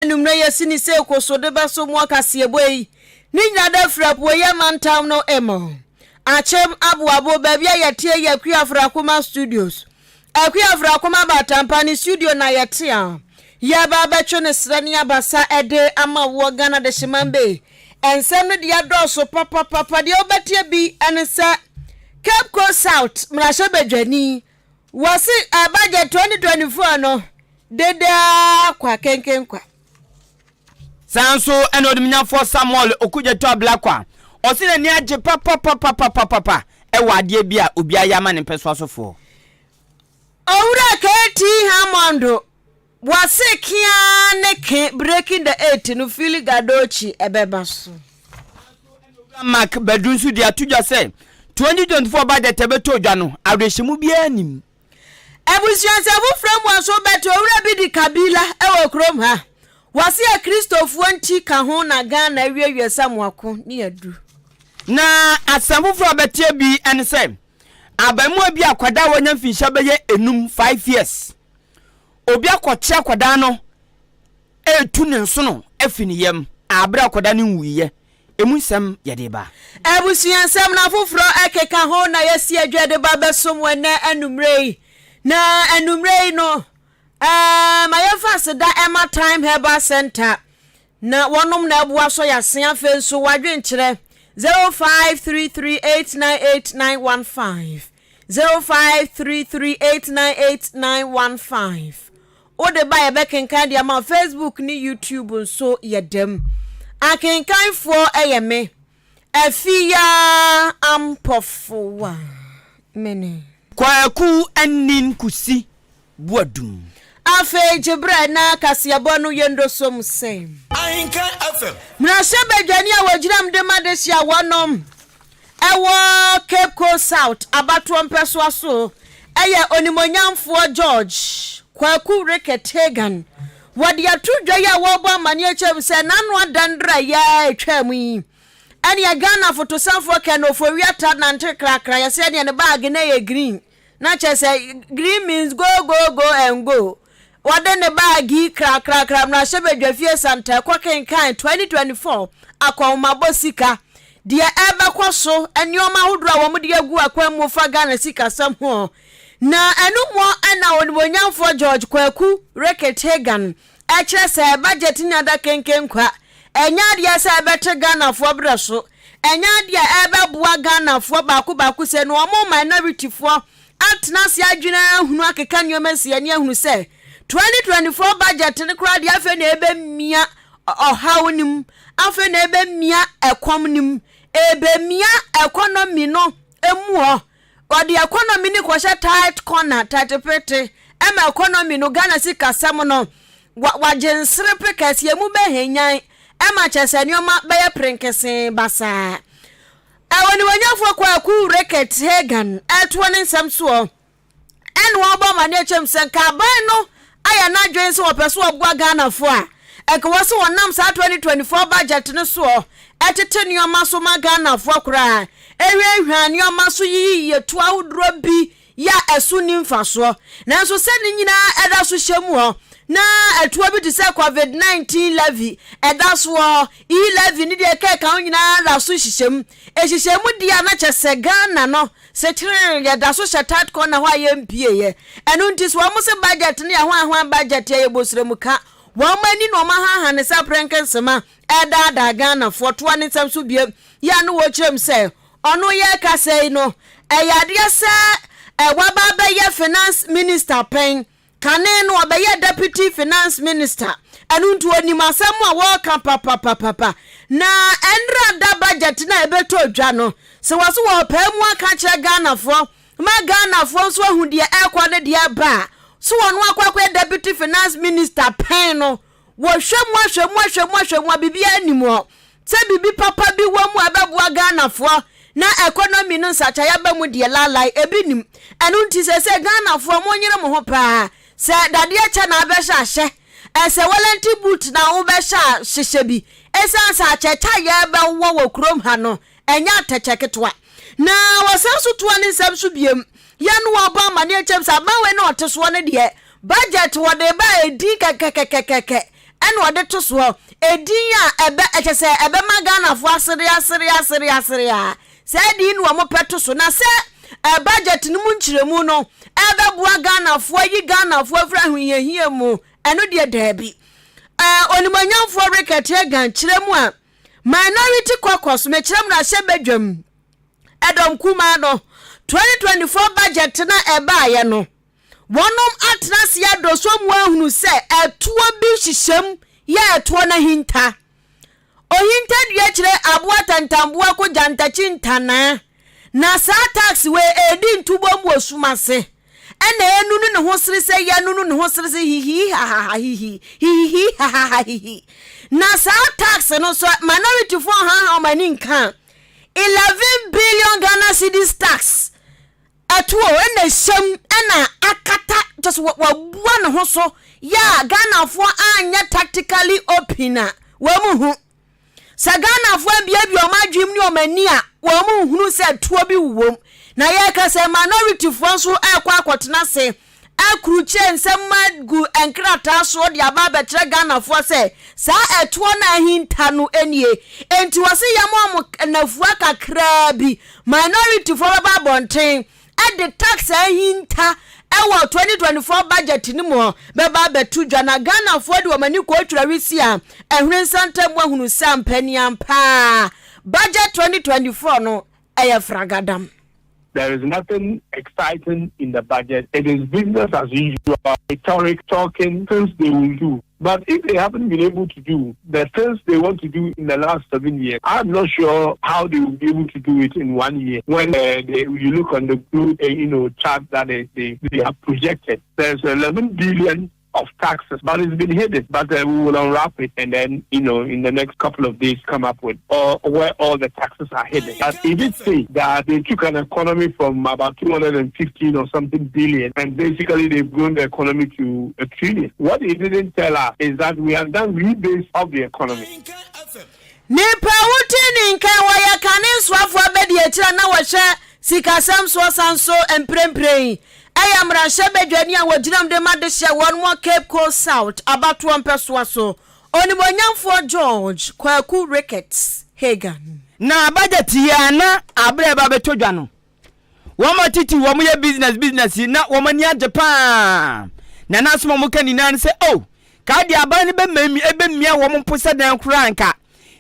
Anwummerɛ yɛsi ne sɛ kosode bɛso mo kaseɛbɔ yi ne nyina da firi apueeɛ mantam no mu. Akyem Aboabo, baabi a yɛteɛ yɛ Akua Afrakoma Studios. Akua Afrakoma Batampa ne studio na yɛte a yɛba abɛtwe ne serɛ ne abasa de ama woɔ Ghana Dehyeman Bay. Nsɛm no deɛ dɔɔso papapapa, deɛ wobɛteɛ bi ne sɛ Cape Coast South mmarahyɛbadwani Wɔse budget 2024 no dedaa kwa kenkenkwa. Saa nso na Onimunyafoɔ Samuel Okudzeto Ablakwa, ɔse n'ani agye papapapapapapa wɔ adeɛ bi a obi ayɛ ama ne mpɛsoasofoɔ. Owura KT Hammond, wɔse kea ne ke Breaking the Eight no Philly Gadochi ɛbɛba so. Owura Mark Badu nso de ato dwa sɛ 2024 budget a ɛbɛtɔ dwa no, awerɛhyɛmu biara nnim. Abusua sɛ foforɔ mu nso bɛte owura bi di Kabila wɔ kurom ha. Wɔse akristofoɔ nti ka ho na Ghana awiewie samoako ne adu. Na asɛm foforɔ a bɛteɛ bi ne sɛ, abaamua bi akwadaa a wanya mfinhyia bɛyɛ enum, 5 years, obi akɔkye akwadaa no retu ne nsono afi ne yam a berɛ a akwadaa no nwuiɛ. Emu nsɛm yɛde ba. Abusua nsɛm no afoforɔ ɛkeka ho na yɛasi adwa de ba bɛsom wɔ ɛnɛ anummerɛ yi. Na anummerɛ yi no, ɛɛ ma yɛmfa aseda ɛma Time Herbal Center na wɔnom na ɛboa sɔ yɛase. Afei nso wadwenkyerɛ 0533898915, 0533898915, wode ba yɛbɛkenkan de ama. Facebook ne YouTube nso yɛ dɛm. Akenkanfoɔ ɛyɛ me Afiyaa Ampɔfowa mene. Kwaku Anin Kusi Boadum. Afei gye berɛ na kaseɛbɔ no yɛndosom sɛ Ahenka FM. Mmarahyɛ badwani a wɔgyinam de ma de hyia wɔnom ɛwɔ Cape Coast South abatoɔ mpɛsoa so ɛyɛ Onimonyamfoɔ George Kwaku Rickett Hagan. Wɔde ato dwa yi a wɔrebɔ amanneɛ kyɛm sɛ n'ano adandra yɛ atwa mu yi, ɛneɛ Ghana fotosanfoɔ Ken Ofori-Atta nante krakra yɛsɛ ɛneɛ ne bag no yɛ green, na kyerɛ sɛ green means go, go, go and go. Wɔde ne bag yi krakrakra mmarahyɛbadwafie Santa ɛkɔ kenkan 2024 akɔnhomabɔ sika deɛ ɛbɛkɔ so, nneɛma ahodoɔ a wɔde agu akwan mu fa Ghana sikasɛm ho. Na ɛno mu ɛna Onimonyamfoɔ George Kwaku Rickett Hagan ɛkyerɛ sɛ budget ne ada kenkenkwa ɛnyɛ adeɛ sɛ ɛbɛte Ghanafoɔ berɛ so, ɛnyɛ adeɛ a ɛbɛboa Ghanafoɔ baako baako, sɛ no ɔmo minorityfoɔ atena ase adwene ahunu akeka nneɛma si ani ahunu sɛ 2024 budget no koraa deɛ, afei na ɛbɛmia ɔhaw no mu, afei na ɛbɛmia ɛkɔm no mu, ɛbɛmia economy no emu hɔ. Ɔde economy no kɔhyɛ tight corner, tight pete, ɛma economy no, Ghana sikasɛm no wagye nsere pe kɛseɛ mu bɛhɛnyan, ɛma kyɛ sɛ nneɛma bɛyɛ perenkesee basaa. Ɛwɔ niwanyɛfoɔ Kwaku Rickett Hagan ɛtoɔ ne nsɛm soɔ, ɛna wɔbɔ amaneɛ kyɛm sɛ nka aban no ayɛ n'adwene sɛ wɔpɛ so wɔboa Ghanafoɔ a, ɛnka wɔ sɛ wɔnam saa 2024 budget no soɔ ɛtete nneɛma so ma Ghanafoɔ koraa, ɛhwɛhwɛ nneɛma so yiyi yɛtu ahodoɔ bi yɛ a ɛso ni mfasoɔ. Nanso sɛ ne nyinaa ɛda so hyɛ mu hɔ na ɛtoɔ bi te sɛ COVID-19 levy ɛda soɔ, e-levy ne deɛ ɛka ho nyinaa da so hyehyɛ mu, ɛhyehyɛ mu deɛ a, na kyɛ sɛ Ghana no sekyere yɛda so hyɛ tight corner hɔ a yɛmpieɛ. Ɛno nti sɛ wɔn sɛ budget no yɛ ho budget yɛ yɛbɔ mu ka wɔn ani na wɔn ahaha ne sɛ prɛnkɛnsɛma ɛdaadaa Ghanafoɔ. Toa ne nsɛm so bie yɛ a no wɔkyerɛ mu sɛ ɔno yɛ kasa yi no, ɛyɛ adeɛ sɛ ɛwaba bɛyɛ finance minister pɛn, kane no ɔbɛyɛ deputy finance minister, ɛno nti onim asɛm a wɔreka papapapapa. Na ɛnra da budget na ɛbɛtɔ dwa no sɛ wɔ so wɔpɛɛ mu aka kyerɛ Ghanafoɔ ma Ghanafoɔ nso ahu deɛ ɛrekɔ ne deɛ ɛba a so wɔn akɔ akɔyɛ deputy finance minister pɛn no, wɔhwɛ mu ahwɛ mu ahwɛ mu ahwɛ mu a, biribiara anim hɔ sɛ biribi papa bi wɔ mu a ɛbɛboa Ghanafoɔ na economy no nsakyayɛ ba mu deɛ, lalai ebi nim. Ɛno nti sɛ Ghanafoɔ monyere mo ho paa sɛ dadeɛ kyɛ na abɛhyɛ ahyɛ, ɛsɛ Wellington boot na wobɛhyɛ a hyehyɛ bi, ɛsiane sɛ akyɛkyɛ a yɛbɛwɔ wɔ kurom ha no ɛnyɛ atɛkyɛ ketewa. Na wɔsan so toa ne nsɛm so biem yɛn no wɔbɔ amaneɛ kyɛm sɛ aban wei na ɔte soɔ no deɛ, budget wɔde ba a ɛdin kɛkɛkɛkɛkɛ. Ɛna ɔde to soɔ, edin a ɛbɛ, ɛkyɛ sɛ ɛbɛma Ghanafoɔ asere asere asere asere a, saa din no wɔn pɛ to so. Na sɛ ɛ budget no mu nkyerɛmu no ɛbɛboa Ghanafoɔ, ayi Ghanafoɔ afiri ahohiahia mu, ɛno deɛ daabi. Ɛ Onimuonyamfoɔ Rickert Hagan kyerɛ mu a, Minority Caucus, mekyerɛ mmarahyɛbadwam ɛdɔm kumaa no, 2024 budget no a ɛbaeɛ no, Wɔnom atena ase adɔsɔ mu ahunu sɛ ɛtoɔ bi hyehyɛm yɛ ɛtoɔ no ahinta. Ohinta dua kyerɛ aboa tantamboa ko gyantakyi ntanaa. Na saa tax wei ɛredi ntobom wɔ sum ase. Ɛna ɛnunu ne ho sere sɛ yɛnunu ne ho sere sɛ hihii hahaha hihi hihihii hahaha hihi. Na saa tax no nso minority foɔ nhaha wɔn ani nka. 11 billion Ghana cedis tax Ɛtoɔ ɛna ɛhyɛm ɛna akata kyɛ sɛ wabua ne ho so yɛ a Ghanafoɔ anyɛ tactically open a wɔn hu. Sɛ Ghanafoɔ abiabia wɔn adwenem ne wɔn ani a wɔn nhunu sɛ ɛtoɔ bi wom. Na yɛka sɛ minorityfoɔ nso ɛrekɔ akɔtena ase akrukyire nsɛm agu nkrataa soɔ de aba abɛkyerɛ Ghanafoɔ sɛ saa ɛtoɔ no a ahinta no nie. Enti wɔse yɛma wɔn nnafua kakraa bi, minorityfoɔ bɛba abɔnten de tax a ahinta wɔ 2024 budget no mu bɛba abɛto dwa na Ghanafoɔ de wɔn ani kɔtwira wisi a ɛhwene nsa ntam ahunu sɛ ampa ni ampa budget 2024 no ɛyɛ fragadam. There is nothing exciting in the budget. It is business as usual, rhetoric, talking, things they will do. But if they haven't been able to do the things they want to do in the last 7 years, I'm not sure how they will be able to do it in one year. When you look on the growth, chart that they have projected, there's 11 billion of taxes, but it's been hidden. But we will unwrap it and then, in the next couple of days, come up with all, where all the taxes are hidden. But he did say that they took an economy from about 215 or something billion, and basically they've grown the economy to a trillion. What he didn't tell us is that we have done rebase of the economy. Nipa wote ne nkan wɔyɛ kane nsoafoɔ abɛdi akyire na wɔhyɛ sikasɛm soɔ san so mprempren ɛyɛ mmarahyɛ badwani a wɔgyinam de ma de hyɛ wɔn mo Cape Coast South abatoɔ mpɛsoa so, Onimonyamfoɔ George Kwaku Ricketts Hagan. Na budget yi a na abere ba bɛtɔ dwa no, wɔn atiti wɔn yɛ business business yi na wɔn ani agye paa, na n'asɛm a wɔn ka nyinaa no sɛ, oh, kaa deɛ aban no bɛmia ɛbɛmia wɔn mpo sɛ dan koraa nka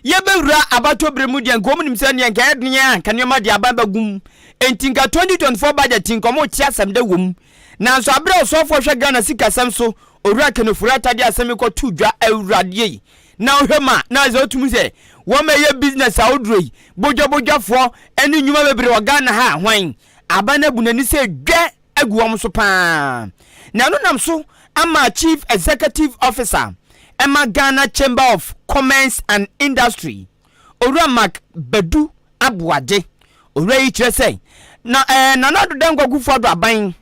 yɛbɛwura abatɔ bere mu deɛ, nka wɔn nim sɛ neɛ nka ɛden a nka nneɛma deɛ aban bɛgu mu, enti nka 2024 budget nka wɔn te asɛm dɛ wɔ mu. Nanso abere a ɔsɔfoɔ hwɛ Ghana sikasɛm so, Owura Ken Ofori-Atta, de asɛm yi kɔto dwa awuradeɛ yi na ɔhwɛ mu a, na sɛ ɔtumi sɛ wɔn ɛyɛ business ahodoɔ yi bodwabodwafoɔ ne nnwuma bebree wɔ Ghana ha, hwan aban no abu n'ani sɛ dwɛ agu wɔn so paa. Na ɛno nam so ama Chief Executive Officer ɛma Ghana Chamber of Commerce and Industry, Owura Mark Badu Aboagye, owura yi kyerɛ sɛ na Nana Addo Dankwa Akufo-Addo aban,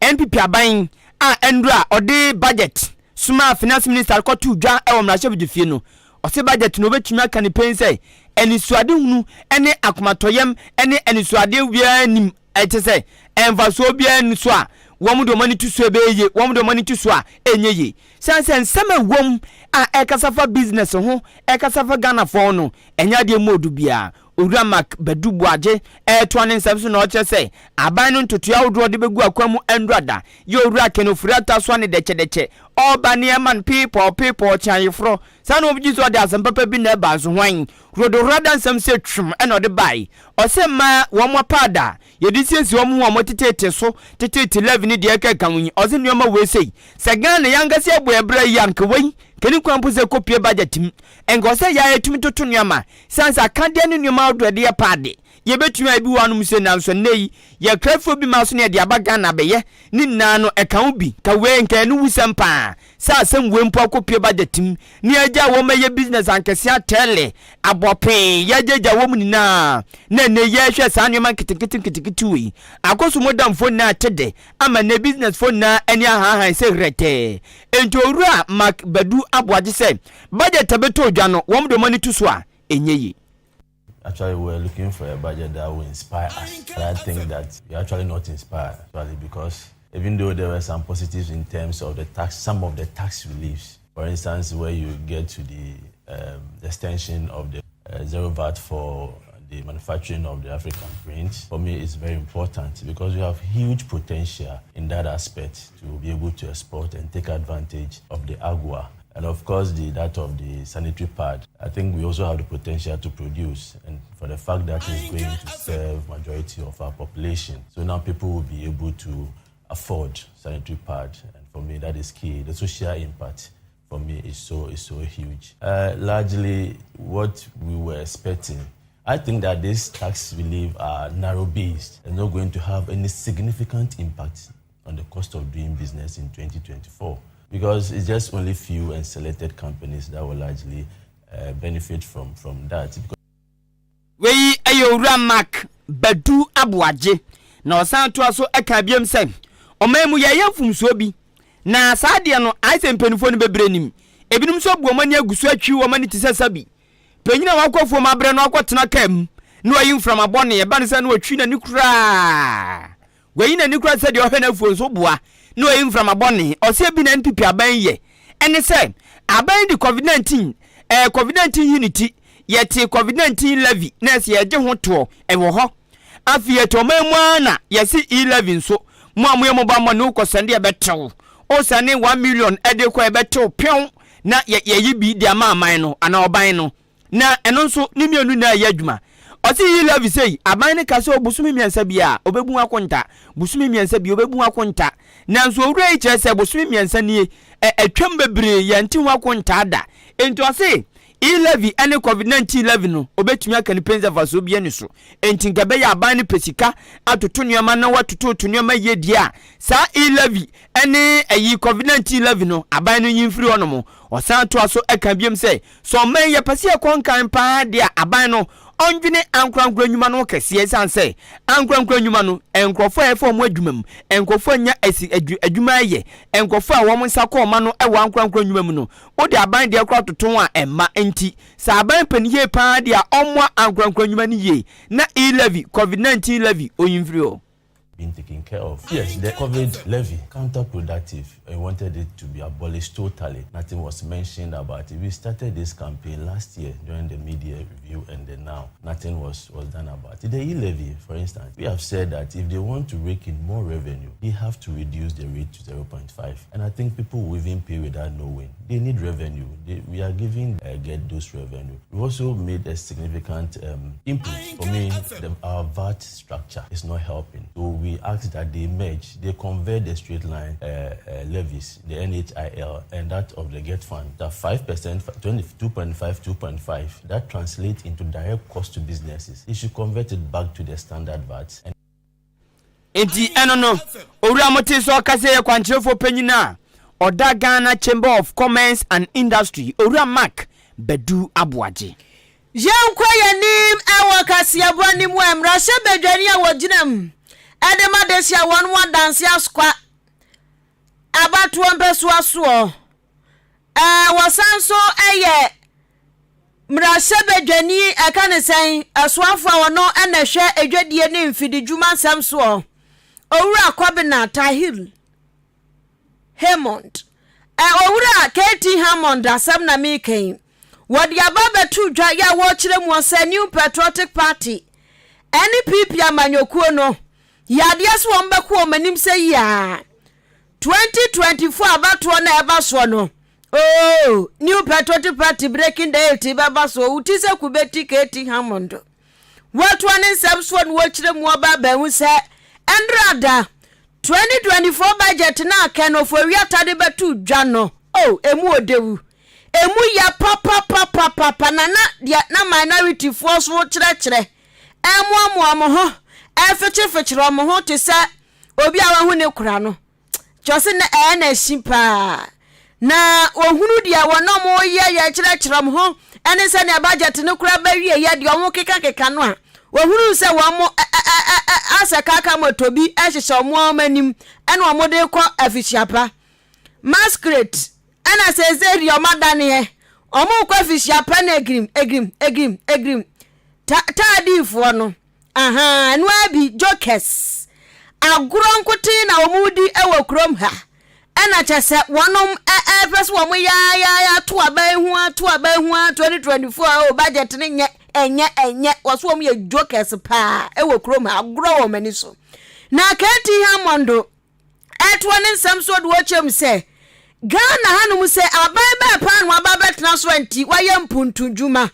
NPP aban a ɛndura a ɔde budget soma Finance Minister kɔto dwa wɔ mmarahyɛbadwafie no, ɔsɛ budget no obɛtumi aka ne pɛn sɛ anisoadehunu ne akomatɔyam ne anisoadeɛ biara nim, ɛkyɛ sɛ ɛmfasoɔ biara ni so a wɔn de wɔn ani to so ɛbɛyɛ yie, wɔn de wɔn ani to so a ɛnyɛ yie, sɛn sɛ nsɛm a ɛwɔ a ɛkasa fa business ho, ɛkasa fa Ghanafoɔ no, ɛnyɛ adeɛ mu odu biara. Owura Mark Badu Boagye ɛretoa ne nsɛm so na ɔkyerɛ sɛ aban no ntotoe ahodoɔ de bɛgu akwan mu ɛndura yɛ Owura Ken Ofori-Atta soa ne dɛkyɛdɛkyɛ ɔreba nneɛma no peepɔɔ peepɔɔ kye ayeforɔ saa na wɔgye sɛ ɔde asɛm papa bi na ɛba, nso hwan rodohora nsɛm sɛ twum ɛna ɔde bae. Ɔsɛ mmaa wɔn apaada yɛde siesie wɔn ho a wɔtetete so tetete levy ne deɛ ɛkeka ho yi, ɔsɛ nneɛma wei sei sɛ Ghana yɛankasa ɛbɔ ɛberɛ yi anka wei kani kwan po sɛ kɔpie budget mu, nka ɔsɛ yɛa yɛtumi toto nneɛma sane sɛ akadeɛ ne nneɛma ahodoɔ ɛde yɛ paade yɛbɛtumi a ebi wɔ anom sɛ, nanso nnɛ yi yɛkrafoɔ bi ma so ne yɛde aba Ghana bɛyɛ ne nyinaa no ɛka ho bi ka wei nka ɛno wusɛm paa sɛ asɛm wei mpo akɔpie budget mu ne yɛagya wɔn ɛyɛ business ankɛseɛ atɛle abɔpee yɛagyagya wɔn nyinaa, na ɛnɛ yɛhwɛ saa nneɛma nketenkete nketenkete wei akɔ modamfoɔ nyinaa te de ama nnɛ businessfoɔ nyinaa ani ahahan sɛ rɛtɛɛ. Enti Owura Mark Badu Aboagye sɛ budget a bɛtɔ odwa no, wɔn de wɔn ani to so a ɛnyɛ yie. Actually, we're looking for a budget that will inspire us. And I think that we're actually not inspired, actually, because even though there were some positives in terms of the tax, some of the tax reliefs, For instance, where you get to the um, extension of the uh, zero VAT for the manufacturing of the African print, for me, is very important because we have huge potential in that aspect to be able to export and take advantage of the AGOA. And of course, the, that of the sanitary pad. I think we also have the potential to produce, and for the fact that it's going to serve majority of our population. So now people will be able to afford sanitary pad, and for me, that is key. The social impact for me is so huge. Largely, what we were expecting. I think that this tax relief are narrow based and not going to have any significant impact on the cost of doing business in 2024 because it's just only few and selected companies that will largely benefit from that. Because Wei yɛ Owura Mark Badu Aboagye, na ɔsan toa so ka biom sɛ ɔman mu yɛyɛ mfomsoɔ bi na saa adeɛ no ayɛ sɛ mpanimfoɔ no bebree nim. Ebinom nso abu wɔn ani agu so, atwi wɔn ani te sɛ sabi panyin a wakɔ afuom abrɛ no akɔtena kaa mu na wayi mframa bɔne ɛba no sɛ na watwi n'ani koraa, wayi n'ani koraa sɛ deɛ ɔhwɛ n'afuo nso boa na wayi mframa bɔne. Ɔsɛ bi na NPP aban yɛ ɛne sɛ aban de COVID-19 COVID-19 yi ne ti yɛte COVID-19 levy na ɛsɛ yɛgye ho toɔ ɛwɔ hɔ. Afei yɛte ɔman mu ara na yɛsi e-levy nso mo a moyɛ mobile money, wokɔ sɛnde yɛbɛtew wosane 1 million ɛde kɔ, yɛbɛtew pew na yɛyi bi de ama aman no anaa ɔban no, na ɛno nso ne mmienu na ɛyɛ adwuma. Ɔsi e-levy sei, aban ne ka sɛ bosome 3 bi a obɛbu akonta, bosome 3 bi obɛbu akonta, nanso owura yi kyerɛ sɛ bosome 3 nie ɛ atwam bebree yɛnte ho akonta da. Nti ɔse e-levy ɛne COVID-19 levy no obɛtumi aka ne pɛnsa fasoɔ bi ani so. Nti nka bɛyɛ aban no pɛ sika atoto nneɛma na watototo nneɛma yie deɛ a, saa e-levy ɛne ɛyi COVID-19 levy no, aban no yi mfiri hɔnom. Ɔsan toa so ɛka biom sɛ ɔman yɛpɛ sɛ yɛkɔ nkan paa deɛ a, aban no ɔndwene ankorankora nnwuma no kɛseɛ, ɛsiane sɛ ankorankora nnwuma no, nkurɔfoɔ a yɛfa wɔn adwuma mu, nkurɔfoɔ anya asi adwuma ayɛ, nkurɔfoɔ a wɔn nsa kɔ ɔma no wɔ ankorankora nnwuma mu no, wode aban deɛ koraa toto a ɛmma. Nti sɛ aban pɛ yie paa deɛ a, ɔmmoa ankorankora nnwuma no yie na e-levy, COVID-19 levy, oyi mfiri hɔ. Being taken care of. Yes, the COVID levy, counterproductive. We wanted it to be abolished totally. Nothing was mentioned about it. We started this campaign last year during the mid-year review, and then now nothing was done about it. The e-levy, for instance, we have said that if they want to rake in more revenue, they have to reduce the rate to 0.5. And I think people will even pay without knowing. They need revenue. We are giving, get those revenue. We also made a significant input. For me, our VAT structure is not helping. So we ask that they merge, they convert the straight line levies, the NHIL, and that of the GETFund, that 5%, 22.5, 2.5, that translates into direct cost to businesses. They should convert it back to the standard VAT. And Nti ɛno no, owura mo te sɛ ɔkasa yɛ kwankyerɛfoɔ panyin a ɔda Ghana Chamber of Commerce and Industry, Owura Mark Badu Aboagye. Yɛnkɔ yɛnim ɛwɔ kaseɛbɔ no mu. Mmarahyɛ badwani a wɔgyina mu ɛde ma de hyɛ wɔn mu adanse asokwa abatoɔ mpɛsoa soɔ, wɔsan so ɛyɛ mmarahyɛ badwani ɛka ne sɛn ɛsoafoɔ a wɔno ɛna hwɛ edwadie ne mfididwuma nsɛm soɔ, Owura Kɔbena Tahir Hammond, Owura KT Hammond asɛm na meka yi, wɔde aba bɛto dwa yɛ a wɔrekyerɛ mu sɛ New Patriotic Party, NPP amanyɔkuo no, yɛadeɛ so wɔn bɛkɔ wɔn anim sɛ yia 2024 abatoɔ no a ɛba soɔ no, oh, New Patriotic Party breaking the eight bɛba soɔ. Wuti sɛ kubeti KT Hammond wɔtoa ne nsɛm soɔ no, wɔkyerɛ mu ɔba abɛhu sɛ ɛnrada 2024 budget na Ken Ofori-Atta de bɛto dwa no, oh, emu odewu, emu yɛ papapapapapa na deɛ na minority foɔ so kyerɛkyerɛ ɛmoamoa mo ho, ɛfekyefekyere ɔmo ho te sɛ obi a wahu ne kora no kyerɛ sɛ na ɛyɛ na ahyi paa na ohunu deɛ wɔn a wɔyɛ yɛ kyerɛkyerɛ mo ho ɛne sɛnea budget no kora bɛwie yɛ deɛ ɔmo kekakeka no a, ohunu sɛ wɔn mo asɛ kaka moto bi ɛhyehyɛ wɔn wɔn anim ɛna wɔn de kɔ afihyiapa masquerade, ɛna sɛsɛ deɛ ɔmo adaneɛ ɔmo kɔ afihyiapa na egirim egirim egirim egirim ta taadiifoɔ no ahan ɛnoa bi jokers agorɔ nkoten na wɔn di wɔ kurom ha. Ɛna kyɛ sɛ wɔnom ɛpɛ sɛ wɔn yaayaaya to aban ho a to aban ho a 2024 o budget no nyɛ ɛnyɛ ɛnyɛ wɔso wɔn yɛ jokers paa ɛwɔ kurom ha agorɔ wɔn ani so na KT Hammond ɛtoɔ ne nsɛm so de wɔkyerɛ mu sɛ Ghana hanom sɛ aban bɛɛ paa na waba abɛtena so nti wayɛ mpuntu dwuma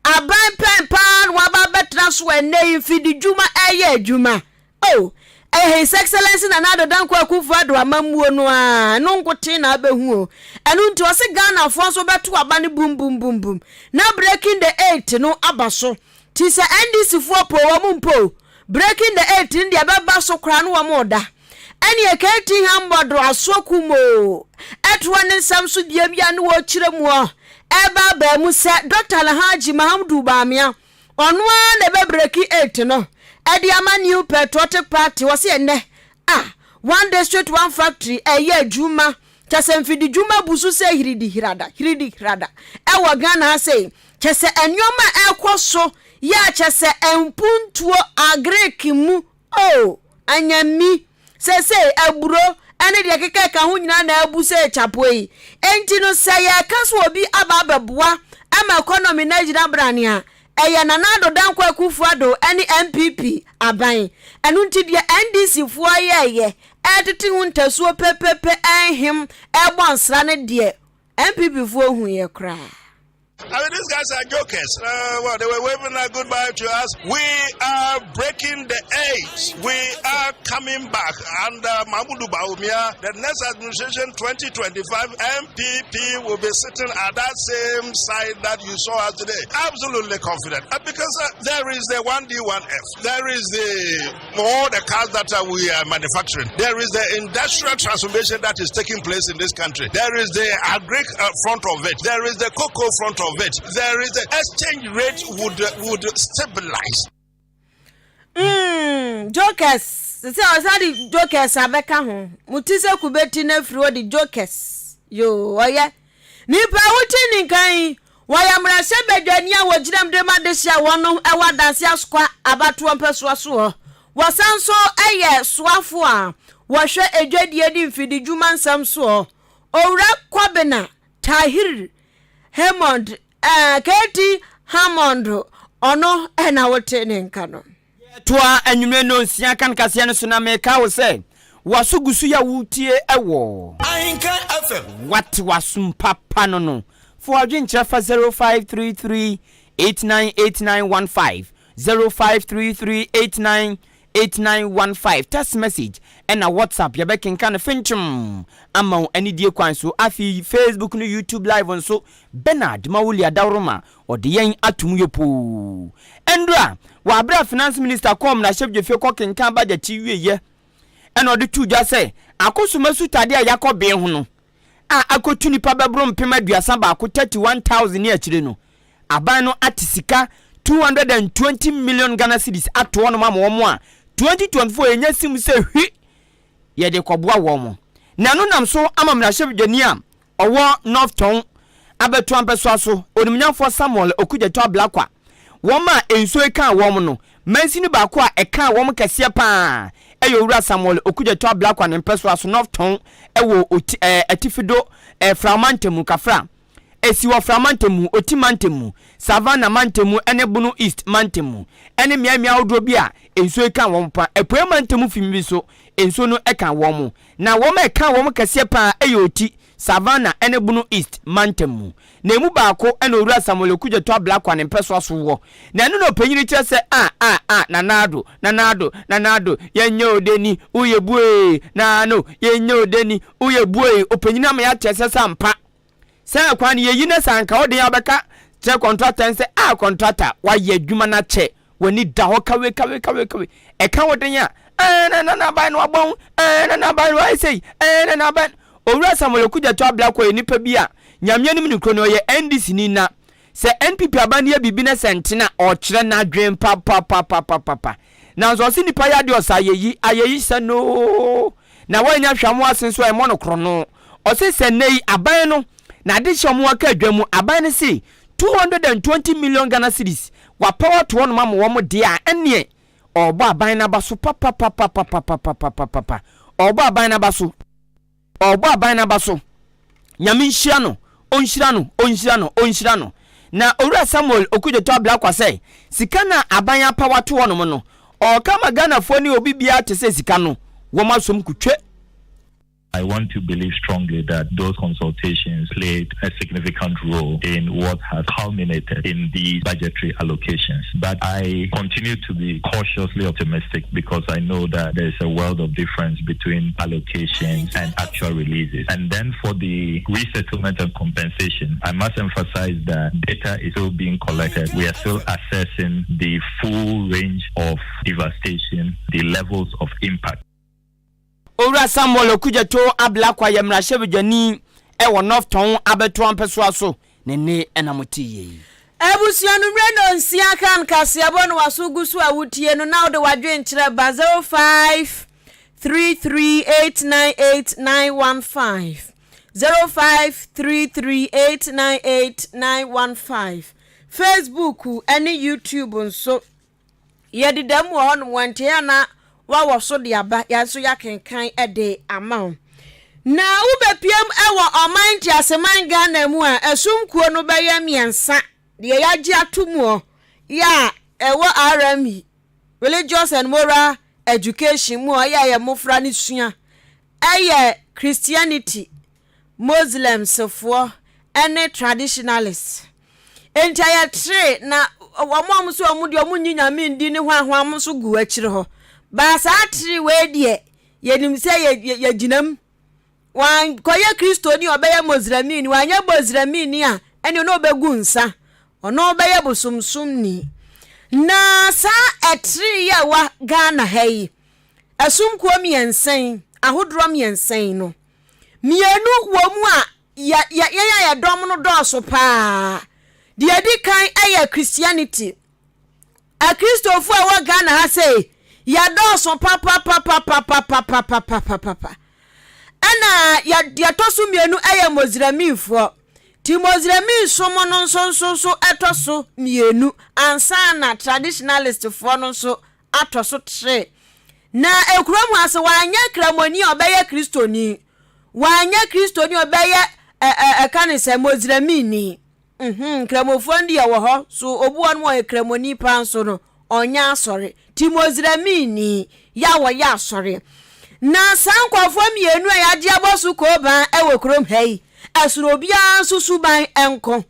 aban pɛn paa na waba abɛtena so ɛnɛ yi mfidi dwuma ɛyɛ adwuma. Oh, ɛyɛ His Excellency Nana Addo Dankwa Akufo Addo amammuo no ara, ɛno nkoten na abɛhu o. Ɛno nti ɔse Ghanafoɔ nso bɛto aba no bum bum bum bum na breaking the eight no aba so. Nti sɛ NDC foɔ po wɔn mpo o, breaking the eight no deɛ ɛbɛba so koraa no wɔn reda. Ɛneɛ KT Hamburg asoɔ kum o, ɛtoɔ ne nsɛm so deɛ bi a ne wɔrekyerɛ mu ɔ, ɛreba abaa mu sɛ Dr. Alhaji Mahamudu Bawumia Ɔno ara na ɛbɛbreki eight no de ama New Patriotic Party. Wɔse ɛnnɛ a One District One Factory ɛyɛ adwuma, kyɛ sɛ mfididwuma bu so sɛ hiridi hirada, hiridi hirada ɛwɔ Ghana ha sei. Kyɛ sɛ nneɛma a ɛrekɔ so yɛ a kyɛ sɛ mpuntuo agric mu Oh, anyame! Seesei aburo ne deɛ ɛkeka ɛka ho nyinaa na abu sɛ kyapoe yi. Enti no sɛ yɛreka sɛ obi aba abɛboa ma economy no agyina brane a, ɛyɛ Nana Addo Dankwa Akufo Addo ne NPP aban. Ɛno nti deɛ NDC foɔ yɛɛyɛ ɛretete ho ntasuo pepepe ɛrehem ɛrebɔ nsra no deɛ NPP foɔ huiɛ koraa. I mean, these guys are jokers. Uh, well, they were waving a goodbye to us. We are breaking the eight. We are coming back. And uh, Mahmoud Bawumia, the next administration, 2025, MPP will be sitting at that same side that you saw us today. Absolutely confident. Uh, because uh, there is the 1D1F, there is the all the cars that uh, we are manufacturing, there is the industrial transformation that is taking place in this country, there is the agri uh, front of it, there is the cocoa front of it, there is the exchange rate would, uh, would stabilize. Mm, jokers sɛ ɔsan de jokers abɛka ho mo ti sɛ kube ti no afiri hɔ de jokers yoo ɔyɛ nipa a wote ne nkan yi Wɔyɛ mmarahyɛbadwani a wɔgyina mu de ma dehye a wɔn wɔ Adanse Asokwa abatoɔ mpɛsoa soɔ. Wɔsan nso yɛ soafo a wɔhwɛ adwadie ne mfididwuma nsɛm soɔ. Owura Kobena Tahir Hammond, KT Hammond, ɔno na wote ne nka no. Yɛtoa anwummere nnɔnsia kan kaseɛ no so na meka wo sɛ w'aso gu so yɛ wotie wɔ. Ahenkan FM. Wate w'asom papa no no. Fa w'adwenkyerɛ fa 0533 898915, 0533 898915, text message ɛna WhatsApp yɛbɛkenkan no fenkyem ama wo anidie kwan so. Afei Facebook ne YouTube live nso Bernard Mawuli Adaworoma Ɔde yɛn ato mu yopoo. Ɛndora, wɔ abere a Finance Minister kɔɔ mmarahyɛbdwafie kɔ kenkan budget yi wieɛ ɛna ɔde too dwa sɛ akosoma sutadeɛ a yakɔ bee ho no a akɔtu nipa bɛboro 31,000, 31,000 ne akyire no, aban no ate sika 220 million Ghana cedis ato hɔnom ama wɔn a 2024 yɛnya sim sɛ hwi yɛde kɔboa wɔn. Na ɛno nam so ama mmarahyɛbdwani a Ɔwɔ North Tɔn abɛtoa mpɛsoa so, Onimnyamfoɔ Samuel Okudzeto Ablakwa. Wɔn a nsuo yi kaa wɔn no, mansini baako a ɛkaa wɔn kɛseɛ pa ara yɛ Owura Samuel Okudzeto Ablakwa ne mpɛsoa so, North Tɔn wɔ Oti ɛɛ Atifido ɛɛ Frao mantam mu, Kafra. Ɛsi wɔ Frao mantam mu, Oti mantam mu, Savannah mantam mu ne Bono East mantam mu ne mmeammea ahodoɔ bi a nsuo yi kaa wɔn pa. Apueɛ mantam fi bi nso, nsuo no kaa wɔn. Na wɔn a ɛkaa wɔn kɛseɛ pa ara yɛ Oti, Savannah ne Bono East mantam mu. Na emu baako na Owura Samuel Okudzeto Ablakwa ne mpɛsoa so wɔ. Na ɛno na ɔpanyin kyerɛ sɛ, Ah, ah, ah, Nana Addo, Nana Addo, Nana Addo, yɛnyɛ odeni, woyɛ buee, Nano, yɛnyɛ odeni, woyɛ buee. Ɔpanyin ama yɛate aseɛ sɛ ampa, Sɛ kwan no yɛyi no sɛ anka wo den a wobɛka kyerɛ kɔntrata no sɛ ah kɔntrata wayɛ adwuma no akyɛ w'ani da hɔ kawe kawe kawe kawe ɛka wo den a ɛɛ na na n'aban no abɔn ɛɛ na n'aban no ayɛ sei ɛɛ na n'aban Owura Samuel Okudzeto Ablakwa yɛ nipa bi a Nyame anim no kuro no ɔyɛ NDC ni na sɛ NPP aban no yɛ biribi na sɛ ntena ɔkyerɛ n'adwen papapapapapa nanso ɔse nipa yɛ adeɛ ɔsɛ ayɛyi ayɛyi sɛ noo na wanya hwɛ ase nso a ɛmmɔ no korɔno. Ɔse sɛ nnɛ yi aban no n'adehyɛ ɔmo aka adwa mu aban no se 220 million Ghana cedis wapaw ato hɔnom ama wɔn deɛ a ɛneɛ ɔrebɔ aban no aba so papapapapapapapapa ɔrebɔ aban no aba so. Ɔrebɔ aban no aba so. Nyame nhyira no, ɔnhyira no, ɔnhyira no, ɔnhyira no. Na Owura Samuel Okudzeto Ablakwa sɛ sika no a aban apaw ato hɔnom no, ɔreka ama Ghanafoɔ ne obi biara te sɛ sika no, wɔn asom kutwe. I want to believe strongly that those consultations played a significant role in what has culminated in these budgetary allocations. But I continue to be cautiously optimistic because I know that there's a world of difference between allocations and actual releases. And then for the resettlement and compensation, I must emphasize that data is still being collected. We are still assessing the full range of devastation, the levels of impact. Owura Samuel Okudzeto Ablakwa yɛ mmarahyɛbadwani wɔ North Tɔn abɛtoa mpɛsoa so. Ne nne na mote yie yi. Abusua no mmerɛ nɔnsia kan kaseɛbɔ no waso gu so a wotie no na wode wadwenkyerɛ ba 0533898915 0533898915 Facebook ne YouTube nso Yɛdeda mu wɔ hɔnom, wɔnte a na wɔawɔ so de aba, yɛn nso yɛakenkan de ama wo. Na wobɛpiam wɔ ɔman nteaseman Ghana mu a, ɛsom kuo no bɛyɛ mmiɛnsa, deɛ yɛagye ato muɔ, yɛ a ɛwɔ RME, Religious and Moral Education mu a ɔyɛ a yɛ mmofra no sua, ɛyɛ Christianity, Muslimsfoɔ ne Traditionalists. Enti ɛyɛ tre na wɔn a wɔn nso wɔn deɛ wɔn nyi nyame ndi ne hwan hwan nso gu akyire hɔ. Baa saa tre wei deɛ yɛnim sɛ yɛ yɛgyina mu. Wankɔyɛ Kristoni a ɔbɛyɛ Moslemini, wanyɛ Moslemini a ɛne ɔno ɔbɛgu nsa, ɔno ɔbɛyɛ bosomsomni. Na saa ɛtre yi a ɛwɔ Ghana ha yi, ɛsom kuo mmiɛnsa yi, ahodoɔ mmiɛnsa yi no, Mmienu wɔ mu a, yɛ, yɛ, yɛn a yɛdɔm no dɔɔso paa. Deɛ ɛdi kan yɛ Christianity. Akristofo a ɛwɔ Ghana ha sei, yɛdɔɔso papapapapapapapapapapa. Ɛna yɛ, deɛ ɛtɔ so mmienu yɛ Mosremifoɔ. Nti Mosremi som no nso nso nso ɛtɔ so mmienu ansa na traditionalistfoɔ no nso atɔ so tre. Na kurom ha sɛ wanyɛ Kramoni a ɔbɛyɛ Kristoni, wanyɛ Kristoni a ɔbɛyɛ ɛ ɛ ɛka ne sɛ Moslemini. Mhm, Nkramofoɔ no deɛ wɔ hɔ, so obi wɔ no ɔyɛ Kramoni paa nso no, ɔnyɛ asɔre. Ti Moslemini yɛ a wɔyɛ asɔre. Na saa nkurɔfoɔ mmienu a yɛagye abɔ so kooban wɔ kurom ha yi, ɛsono obiara nso suban nko.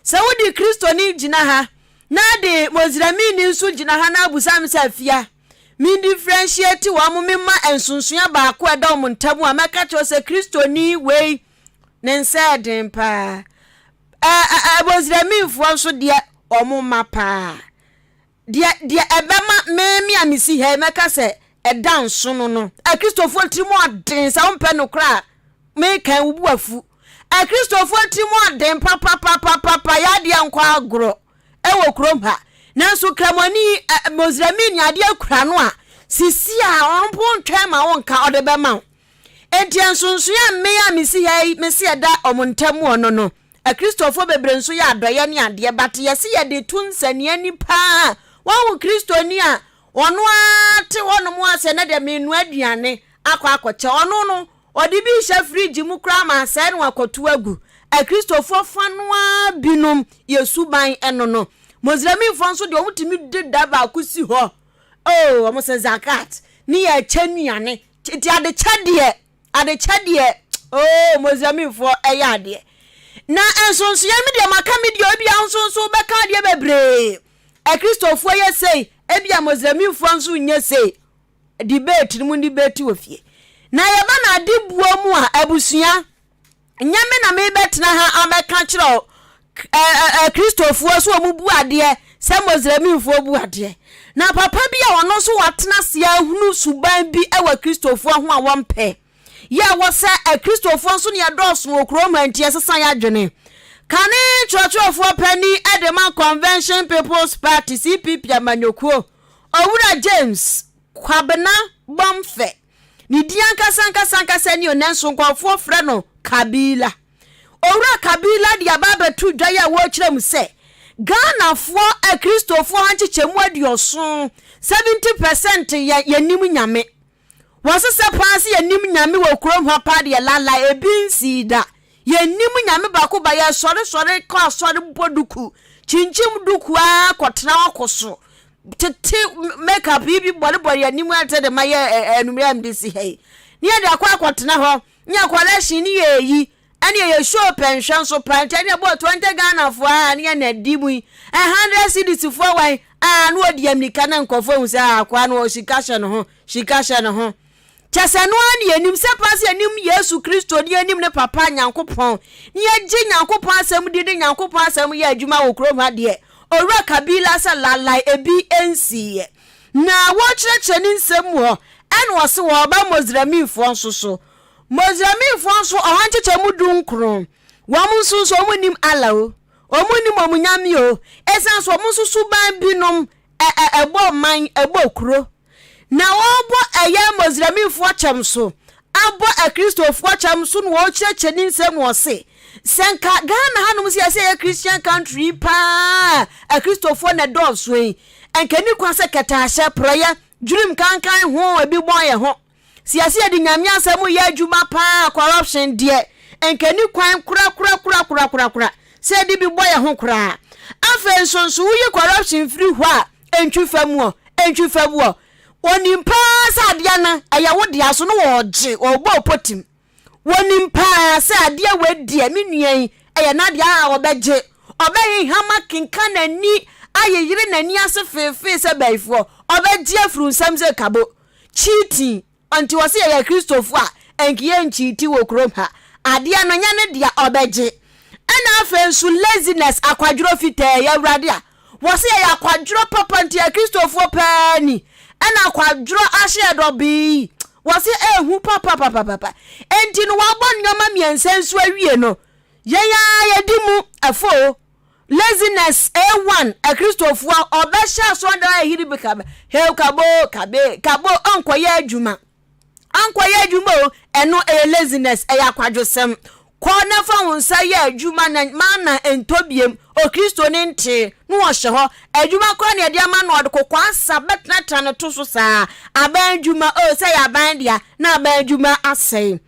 Sɛ wode Kristoni gyina ha Na de Moslemini nso gyina ha na abusa me sɛ afia me differentiate wɔn me ma nsonsoa baako a ɛda wɔn ntam a mɛka kyerɛ sɛ Kristoni wei ne nsa ɛden paa ɛɛ Mosleminfoɔ nso deɛ wɔn ma paa deɛ deɛ ɛbɛma me me a mesi ha yi mɛka sɛ ɛda nsono no Akristofoɔ tirim ɔden sɛ wompɛ no koraa meka wo bu afu Akristofoɔ tirim ɔden papapapapapa yɛ adeɛ nkɔ agorɔ ɛwɔ kurom ha nanso kramoni Moslemini adeɛ kura no a sisi a ɔno mpo ntwɛn ma wo nka ɔde bɛma wo enti nsonsoɛ a mmea a mesi ha yi mesi ɛda ɔmo ntam ɔno no Akristofoɔ bebree nso yɛ adɔyɛ ne adeɛ but yɛse yɛde to nsania ni paa wahu Kristoni a ɔno ara te hɔnom a sɛ nɛ deɛ menoa aduane akɔ akɔkyɛ ɔno no ɔde bi hyɛ fridge mu koraa ma asɛe no akɔto agu. Akristofoɔ fa no ara binom yɛ suban ɛno no. Muslimfoɔ nso deɛ wɔtumi de da baako si hɔ. Oh, wɔn sɛ zakat ne yɛ kyɛ nnuane. Nti adekyɛ deɛ, adekyɛ deɛ, oh, Muslimfoɔ ɛyɛ adeɛ. Na nsonsoyɛ me deɛ maka me deɛ ebia nso nso bɛka adeɛ bebree. Akristofoɔ yɛ sei, ebia Muslimfoɔ nso nyɛ sei. Debate no mu debate wɔ fie. Na yɛba no ade buo mu a, abusua, nyɛ me na mebɛtena ha abɛka kyerɛ Kristofoɔ sɛ wɔn bu adeɛ sɛ Muslimfoɔ bu adeɛ. Na papa bi a ɔno nso watena ase ahunu suban bi wɔ Kristofoɔ ho a wɔmpɛ. Yɛ wɔ sɛ Akristofoɔ nso ne yɛdɔɔso wɔ kurom ha nti ɛsesa yɛ adwene. Kane kyerɛkyerɛfoɔ panin de ma Convention People's Party, CPP amanyɔkuo, Owura James Kwabena Bomfeh, ne din ankasa ankasa ankasa ni o, nanso nkurɔfoɔ frɛ no Kabila. Owura Kabila de aba abɛto dwa yi a wɔrekyerɛ mu sɛ Ghanafoɔ Akristofoɔ ha nkyekyɛmu aduɔson, 70 percent, yɛ yɛnnim Nyame. Wɔsesɛ paa sɛ yɛnim Nyame wɔ kurom ha paa deɛ lala ebi nsii da. Yɛnnim Nyame baako ba yɛsɔre sɔre kɔ asɔre bɔ duku kyinkyim duku ara kɔtena hɔ koso tete make up yi bi bɔrebɔre yɛn anim ara sɛ de ma yɛ anummerɛ a mede si ha yi ne yɛde akɔ akɔtena hɔ ne yɛ collection ne yɛ eyi ɛne yɛ show pɛnhwɛ nso paa nti ɛne ɛbɔ 20 Ghana foɔ a ne yɛ na di mu yi 100 cedis foɔ wan a na ɔdi amirika na nkurɔfoɔ ahu sɛ akoa no sika hyɛ ne ho sika hyɛ ne ho Kyɛ sɛ ɛno ara ne yɛnim, sɛ paa sɛ yɛnim Yesu Kristo ne yɛnim ne Papa Nyankopɔn, ne yɛgye Nyankopɔn asɛm di de Nyankopɔn asɛm yɛ adwuma wɔ kurom ha deɛ, Owura Kabila sɛ lalai ebi nsiiɛ. Na wɔrekyerɛkyerɛ ne nsɛm mu hɔ, ɛna ɔse wɔreba Mozramifoɔ nso so. Mozramifoɔ nso ɔha nkyekyɛmu dunkron, wɔn nso nso wɔn nnim Allah o, wɔn nnim wɔn Nyame o, ɛsiane sɛ wɔn nso suban binom ɛ ɛ ɛbɔ man, ɛbɔ kuro. Na wɔrebɔ ɛyɛ Mosremifoɔ kyɛm so, abɔ Akristofoɔ kyɛm so na wɔrekyerɛkyerɛ ne nsɛm na ɔse, sɛ nka Ghana hanom sɛ yɛsɛ yɛ Christian country yi paa Akristofoɔ na ɛdɔɔso yi, nka ɛni kwan sɛ kɛtɛahyɛ, porɔyɛ, dwirim kankan ho ebi bɔn yɛ ho. Sɛ yɛse yɛde Nyame asɛm yɛ adwuma paa a corruption deɛ nka ɛni kwan korakorakorakorakorakora sɛ yɛde bi bɔ yɛ ho koraa. Afei nso nso woyi corruption firi hɔ a ɛntwi fam ɔ, ɛntwi fam ɔ. Wɔnim paa sɛ adeɛ no ɛyɛ wo dea so no wɔregye, wɔrebɔ wo potim. Wɔnim paa sɛ adeɛ wei deɛ me nua yi ɛyɛ n'adeɛ a ɔbɛgye. Ɔbɛheham akenka n'ani ayeyere n'ani ase feefee sɛ bayifoɔ. Ɔbɛgye afiri wo nsam sɛ kabo. Cheating, Ɔnti wɔse yɛyɛ Kristofo a ɛnke yɛncheati wɔ kurom ha. Adeɛ no nyɛ ne dea ɔbɛgye. Ɛna afei nso laziness, akwadworɔ fitaa yi, Awurade a wɔse yɛyɛ akwadworɔ papa nti yɛ Kristofoɔ paa ni. Ɛna akwadworɔ ahyɛ yɛ dɔbee yi, wɔse ɛhu papapapapa. Enti no wɔabɔ nneɛma mmiɛnsa nso awie no, yɛn ara yɛdi mu ɛfo. Laziness A1 Akristofoɔ ɔbɛhyɛ asɔredan ahiri bi kabe heu kabo kabe kabo ɔnkɔyɛ adwuma ɔnkɔyɛ adwuma o ɛno ɛyɛ laziness ɛyɛ akwadwosɛm kɔ na fa wo nsa yɛ adwuma na mana ntɔ biem okristo ne ntee na ɔhyɛ hɔ adwuma koraa na ɛde ama no ɔde kokɔ asa bɛtenatena ne to so saa aban adwuma o sɛ yɛ aban dea na aban adwuma asɛe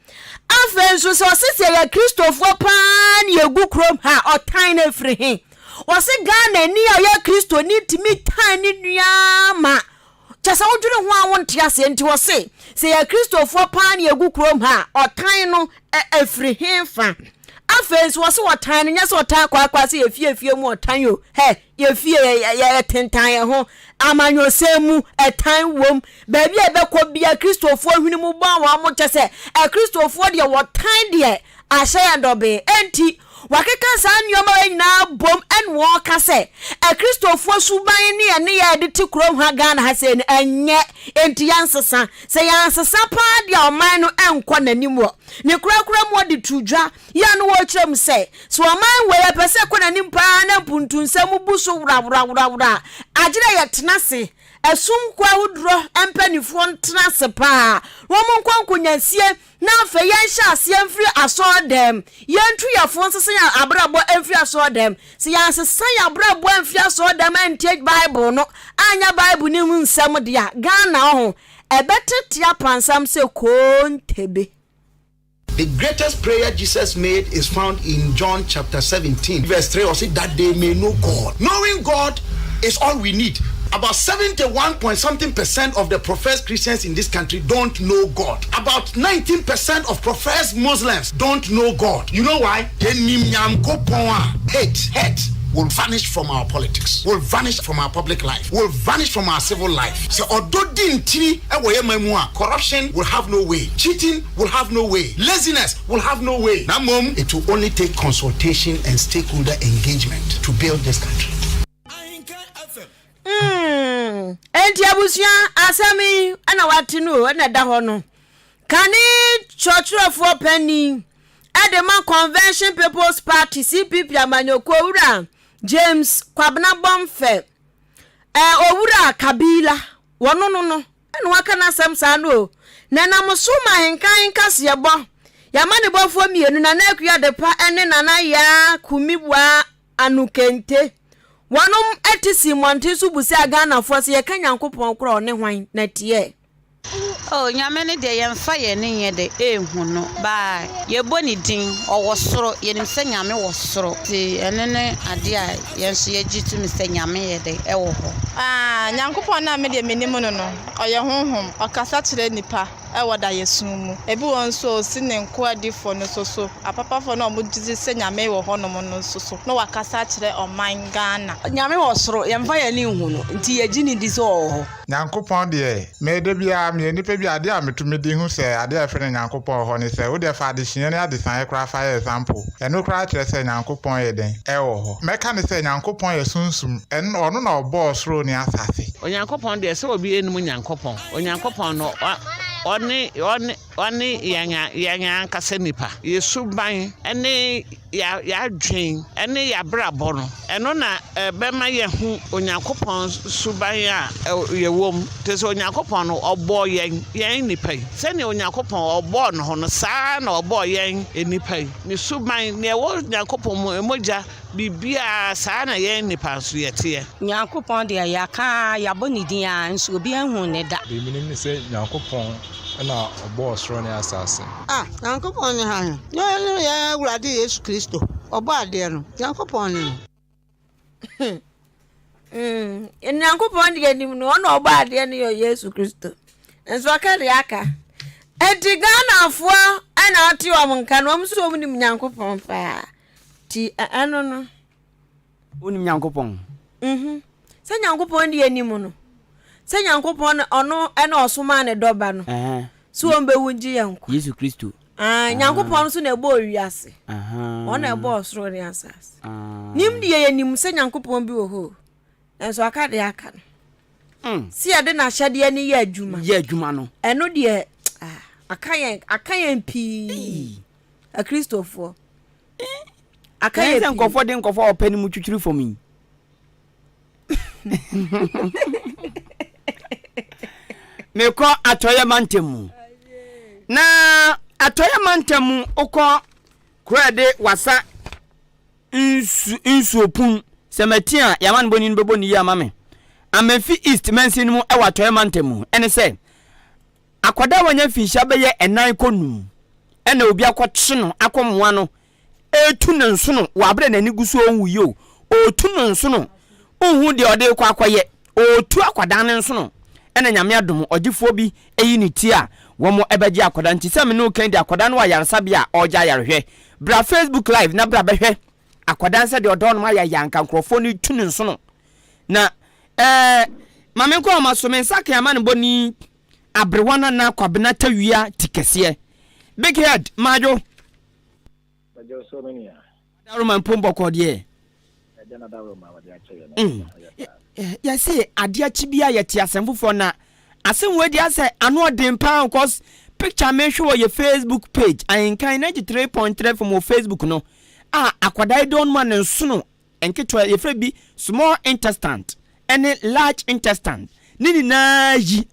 Afei nso, sɛ ɔse sɛ yɛyɛ Kristofoɔ paa ne yɛgu kurom ha a, ɔtan no ɛfiri he? Ɔse Ghanani a ɔyɛ Kristoni tumi tan ne nua ma kyɛ sɛ wodwene ho a wonte aseɛ. Nti ɔse sɛ yɛyɛ Kristofoɔ paa ne yɛgu kurom ha a, ɔtan no ɛfiri he fa? Afei nso ɔse ɔtan no nyɛ sɛ ɔtan kwaakwa sɛ yɛfie fie mu ɔtan o, hɛ Yɛn fie, yɛtentan yɛn ho. Amanyɔsɛm mu, ɛtan wom. Baabi a yɛbɛkɔ biara, Kristofoɔ hwene mu bɔn wɔn. Kyɛ sɛ, Akristofoɔ deɛ, wɔtan deɛ ahyɛ yɛn dɔbee. Enti, wɔakeka saa nneɛma wei nyinaa bom ɛna wɔreka sɛ, Akristofoɔ suban ne yɛn nneyɛɛ a yɛde te kurom ha, Ghana ha sei no, ɛnyɛ. Enti yɛnsesa. Sɛ yɛansesa paa deɛ a, ɔman no nkɔ n'anim wɔ ne korakora mu. Wɔde to dwa Yɛ a na wɔrekyerɛ mu sɛ, sɛ ɔman wei ɛpɛ sɛ ɛkɔ n'anim paa na mpuntunsɛm bu so woraworaworawora a, agyerɛ yɛtena ase, ɛsom kuo ahodoɔ mpanimfoɔ ntena ase paa na wɔn nkɔ nkonyasie na afei yɛnhyɛ aseɛ mfiri asɔɔdɛm, yɛntu yɛn fo nsesa yɛn abrabɔ mfiri asɔɔdɛm. Sɛ yɛansesa yɛn abrabɔ amfiri asɔɔdɛm antie Bible no, anyɛ Bible no mu nsɛm deɛ a, Ghana ɔho, ɛbɛtete apansam sɛ kontebe. The greatest prayer Jesus made is found in John chapter 17, verse 3. Or say that they may know God. Knowing God is all we need. About 71 point something percent of the professed Christians in this country don't know God. About 19% of professed Muslims don't know God. You know why? Hate, hate will vanish from our politics, will vanish from our public life, will vanish from our civil life. So, although corruption will have no way, cheating will have no way, laziness will have no way. Now, mom, it will only take consultation and stakeholder engagement to build this country. Mm, enti abusua asɛm yi na wate no o na ɛda hɔ no. Kane kyerɛkyerɛfoɔ panin de ma Convention People's Party CPP amanyɔkuo wura James Kwabena Bɔmfɛ eh, owura Kabila wɔno no no ɛna waka n'asɛm saa no o na ɛnam so ma ahenkan nkaseɛbɔ yɛamanebɔfoɔ mmienu Nana Akua Adepa ne Nana Yaa Kumiwaa Ano kente. Wɔnom te sii mmɔnten so busaa Ghanafoɔ sɛ yɛka Nyankopɔn korɔ a ɔne hwan na teɛ? Oh Nyame no deɛ yɛnfa yɛn ani nyɛ dɛ ɛnhu no but yɛbɔ ne din ɔwɔ soro yɛnim sɛ Nyame wɔ soro nti ɛno ne adeɛ a yɛn nso yɛgye tumi sɛ Nyame yɛ dɛ ɛwɔ hɔ. Ah Nyankopɔn no a me deɛ menim no no ɔyɛ honhom ɔkasa kyerɛ nnipa wɔ daeɛso mu ebi wɔ hɔ nso a ɔsi ne nkoa adifoɔ no nso so apapafoɔ no a wɔn gyedzi sɛ Nyame wɔ hɔ nom no nso so na wakasa akyerɛ ɔman Ghana. Nyame wɔ soro yɛnfa yɛn ani nhu no nti yɛgye no di sɛ ɔwɔ hɔ. Nyankopɔn deɛ, me da biara meyɛ nipa bi a adeɛ a metumi de hu sɛ adeɛ a yɛfrɛ no Nyankopɔn wɔ hɔ ne sɛ, wodeɛ fa adehyeɛ ne adesaeɛ koraa fa yɛ example, ɛno koraa kyerɛ sɛ Nyankopɔn yɛ dɛn? Ɛwɔ hɔ. Mɛka ne sɛ Nyankopɔn yɛ Sunsum, ɛno ɔno na ɔbɔɔ soro ne asase. Onyankopɔn deɛ sɛ obi nnim Nyankopɔn. Onyankopɔn no ɔne ɔne ɔne yɛn yɛn ankasa nipa. Yɛ suban ne yɛ yɛadwen ne yɛabrabɔ no, ɛno na ɛbɛma yɛahu Onyankopɔn suban a yɛwɔ mu. Te sɛ Onyankopɔn no, ɔbɔɔ yɛn, yɛn nnipa yi. Sɛnea Onyankopɔn ɔbɔɔ ne ho no, saa ara na ɔbɔɔ yɛn nnipa yi. Ne suban, nea ɛwɔ Onyankopɔn mu, mogya, biribiara, saa na yɛn nnipa nso yɛteɛ. Nyankopɔn deɛ, yɛaka ara, yɛabɔ ne din ara, nso obiara nhuu no da. Deɛ menim ne sɛ Nyankopɔn na ɔbɔɔ soro ne asase. Ah, Nyankopɔn ne hann, na ɔno ne yɛn Awurade Yesu Kristo, Ɔbɔadeɛ no, Nyankopɔn ne no. Mm, Nyankopɔn deɛ nim no, ɔna ɔbɔ adeɛ no yɛ Yesu Kristo. Nso ɔka deɛ aka. Enti Ghanafoɔ ɛna ɔte wɔn nka no, wɔn nso wɔn nim Nyankopɔn paa. Ti ɛno no. Wonim Nyankopɔn? Mhm. Sɛ Nyankopɔn deɛ nim no. Sɛ Nyankopɔn ɔno ɛna ɔsomaa ne dɔba no. Sɛ wɔn bɛwu ngye yɛn nkwa. Yesu Kristo. Ah, Nyankopɔn nso na ɛbɔɔ wiase. Ɔno na ɛbɔɔ ɔsoro ne asase. Nim deɛ yɛnim sɛ Nyankopɔn bi wɔ hɔ o. Nanso aka deɛ aka no. Mm. Si yɛde n'ahyɛdeɛ no yɛ adwuma. Yɛ adwuma no. Ɛno deɛ ah, aka yɛn aka yɛn pii. Akristofoɔ. Aka yɛn pii. Sɛ nkɔfoɔ de nkɔfoɔ a ɔpɛ no mu twitwiri fam yi. Mekɔ atɔeɛ mantam mu. Na atɔeɛ mantam mu wokɔ kuro a ɛde wasa nsu nsuopun sɛ mati a yɛama no bɔni no bɛbɔ ne yie ama me. Amanfi East mansin no mu wɔ atɔeɛ mantam mu ɛne sɛ akwadaa a wanya mfinhyia bɛyɛ ɛnan kɔ num ɛna obi akɔkye no akɔmoa no retu ne nsono wɔ abere a n'ani gu so ɔnwu yi o, ɔretu no nsono, wonhu deɛ ɔde rekɔ akɔyɛ, ɔretu akwadaa no nsono, ɛna Nyame adom ɔgyefoɔ bi ayi ne ti a wɔn ɛbɛgye akwadaa nti sɛ me ne wo kan di akwadaa no wɔ ayaresabea a ɔregye ayarehwɛ. Bra Facebook live na bra bɛhwɛ akwadaa no sɛdeɛ ɔda hɔnom ayɛ anka nkurɔfoɔ no retu ne nsono. Na ɛɛ ma menkɔ ɔma so me nsa kan ama no bɔ ni aberewa nana kwabena tawia ti kɛseɛ. Big head madwo. Bɛgye wo so me nua. Adaworoma mpo bɔkɔɔ deɛ. Agya no adaworoma wɔde akyɛ yɛn no ho yɛ paa. Yɛse adeɛ akyi biara yɛte asɛm foforɔ na asɛm wei deɛ asɛ ano ɔden paa cause picture mehwɛ wɔ yɛ Facebook page Ahenkan 93.3 FM wɔ Facebook no a akwadaa yi dɔn mu a ne nsono nketewa yɛfrɛ bi small intestine ɛne large intestine ne nyinaa yi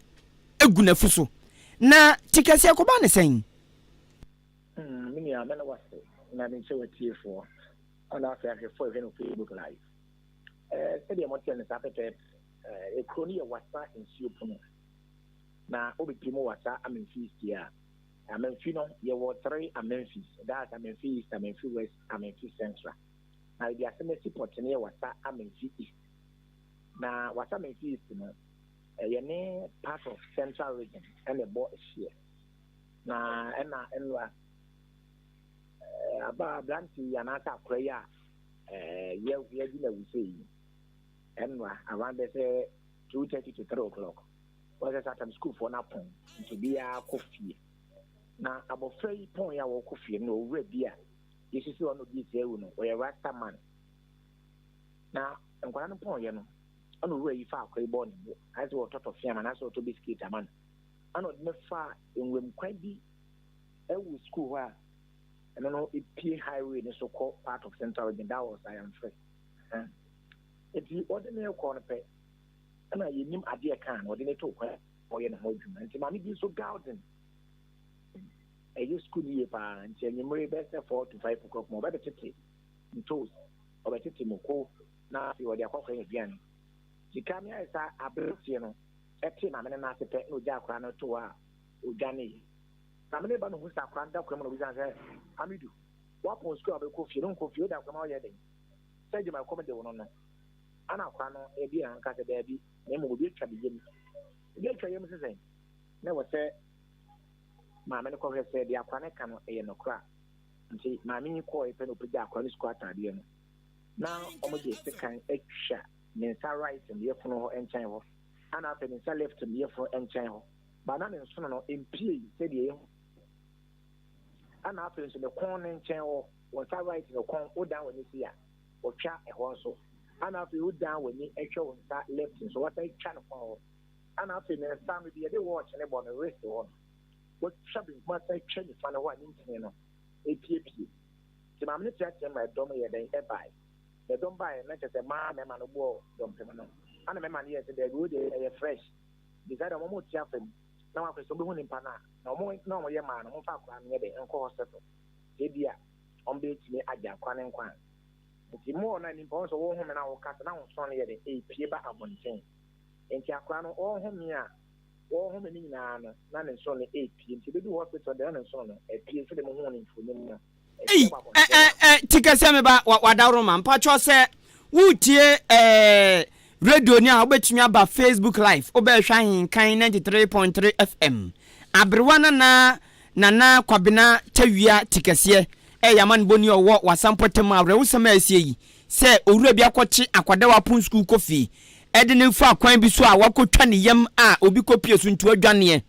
egu n'afu so na ti kɛseɛ kɔba ne sɛn. Hmm, me nua, mɛda wo ase na menkyɛ w'atiefoɔ ɛna afei ahwɛfoɔ a ɛhwɛ no Facebook live. Eh, sɛdeɛ moteɛ no saa pɛpɛɛpɛ. Eh, ekuro no yɛ Wasa nsuo pono. Na wobɛpie mu Wasa Amenfi East a, Amenfi no, yɛwɔ three Amenfis. That's Amenfi East, Amenfi West, Amenfi Central. Na ebi asɛm asi pɔtene yɛ Wasa Amenfi East. Na Wasa Amenfi East no, ɛyɛ ne part of Central Region ɛna ɛbɔ hyeɛ. Na ɛna nnora aba aberante yi anaasɛ akora yi a yɛ yɛgye na awuse yi nnora around bɛ sɛ 2:30 to 3 o'clock wɔn sɛ satam sukuufoɔ no apɔn nti obiara kɔ fie na abɔfra yi pɔn yi a wɔkɔ fie no owura bi a yɛsisi ɔno bi sɛ awu no ɔyɛ rasta man na nkwadaa no pɔn yɛ no ɛna owura yi fa akora yi bɔɔ ne bo ayɛ sɛ wɔtɔ tɔfe ama anaasɛ wɔtɔ bisikiti ama no Ɛna ɔde me faa nwuram kwan bi wɔ sukuu hɔ a ɛno no epie highway no so kɔ part of central region that was Ayamfre. Nti ɔde me kɔ no pɛ ɛna yɛnim adeɛ kaa no ɔde ne too kwan ɔyɛ ne ho adwuma nti maame bi nso garden ɛyɛ sukuu no yie paa nti anwummere bɛyɛ sɛ 4 to 5 o'clock ma ɔbɛbɛtete ntoos ɔbɛtete moko na afei ɔde akɔ akɔyɛ aduane sika ne ayɛ sɛ aberanteɛ no. tee maame no nan ase pɛ na ogyaa akwadaa no too hɔ a odwanee. Maame no ba no hu sɛ akwadaa no da kwan mu na obisa no sɛ, Amidu, woapɔn sukuu a wobɛkɔ fie no wonkɔ fie, woda kwan mu a woyɛ dɛn? Sɛ gyama ɛkɔm de wo no no. Ana akwadaa no bue n'ano ka sɛ, Daabi, na mmom obi atwa me yam. Obi atwa yam se sɛn? Na ɛwɔ sɛ maame no kɔhwɛ sɛ deɛ akwadaa no ka no ɛyɛ nokorɛ a. Nti maame yi kɔɔe pɛ na ɔpagyaa akwadaa no sukuu ataadeɛ no na wɔde sekan atwa ne nsa right no yafunu hɔ nkyɛn hɔ, ɛna afei ne nsa left no yafunu nkyɛn hɔ, ba na ne nsono no mpiei sɛdeɛ yɛhu, ɛna afei nso ne kɔn no nkyɛn hɔ, wo nsa right no kɔn, wodan w'ani si a, wɔtwa ɛhɔ nso, ɛna afei wodan w'ani hwɛ wo nsa left nso, wɔsan twa ne kɔn hɔ, ɛna afei ne nsa no bi yɛde watch ne bɔ no wrist hɔ no, wɔtwa benkum asan twa nifa no hɔ a ne ntini no epiepie. Nti maame no teateam ma ɛdɔm yɛ dɛn ɛbae. Na ɛdɔm baeɛ no na kyerɛ sɛ maa mmarima no bɔɔ dɔmpem no. Ana mmarima no yɛɛ sɛ daabi wei deɛ ɛyɛ fresh. Nti saa deɛ wɔn wɔte afa mu na wɔn akɔhwɛ sɛ wɔbɛhu nipa no a na wɔn na wɔn yɛ maa no wɔmfa akwadaa no nyɛ dɛn nkɔ hospital. Sɛ ebia wɔn bɛtumi agye akwadaa no nkwa a. Nti mɔɔ na nipa wɔn sɛ wɔhome na wɔkasa na wɔn sɔn no yɛ dɛn ɛrepie ba abɔnten. Nti akwadaa no ɔrehome a wɔrehome no nyinaa no na ne nsono no ɛrepie. Nti ɛbɛduu hospital deɛ na ne nsono no apue sɛdeɛ mohuu no mfonin no. Ei ɛ ɛ ɛ ti kɛseɛ me ba wadaworoma mpakyɛw sɛ woretie ɛɛ radio ni a wobɛtumi aba Facebook live wobɛhwɛ Ahenkan 93.3 FM aberewa nana nana Kwabena Tawia ti kɛseɛ ɛyɛ amanebɔni a ɔwɔ wasa mpɔtam a awerɛhosɛm a asie yi sɛ owura bi akɔkye akwadaa wapon sukuu kɔ fie ɛde no fa kwan bi so a wakɔtwa ne yam a obi kɔpie so nti wadwaneɛ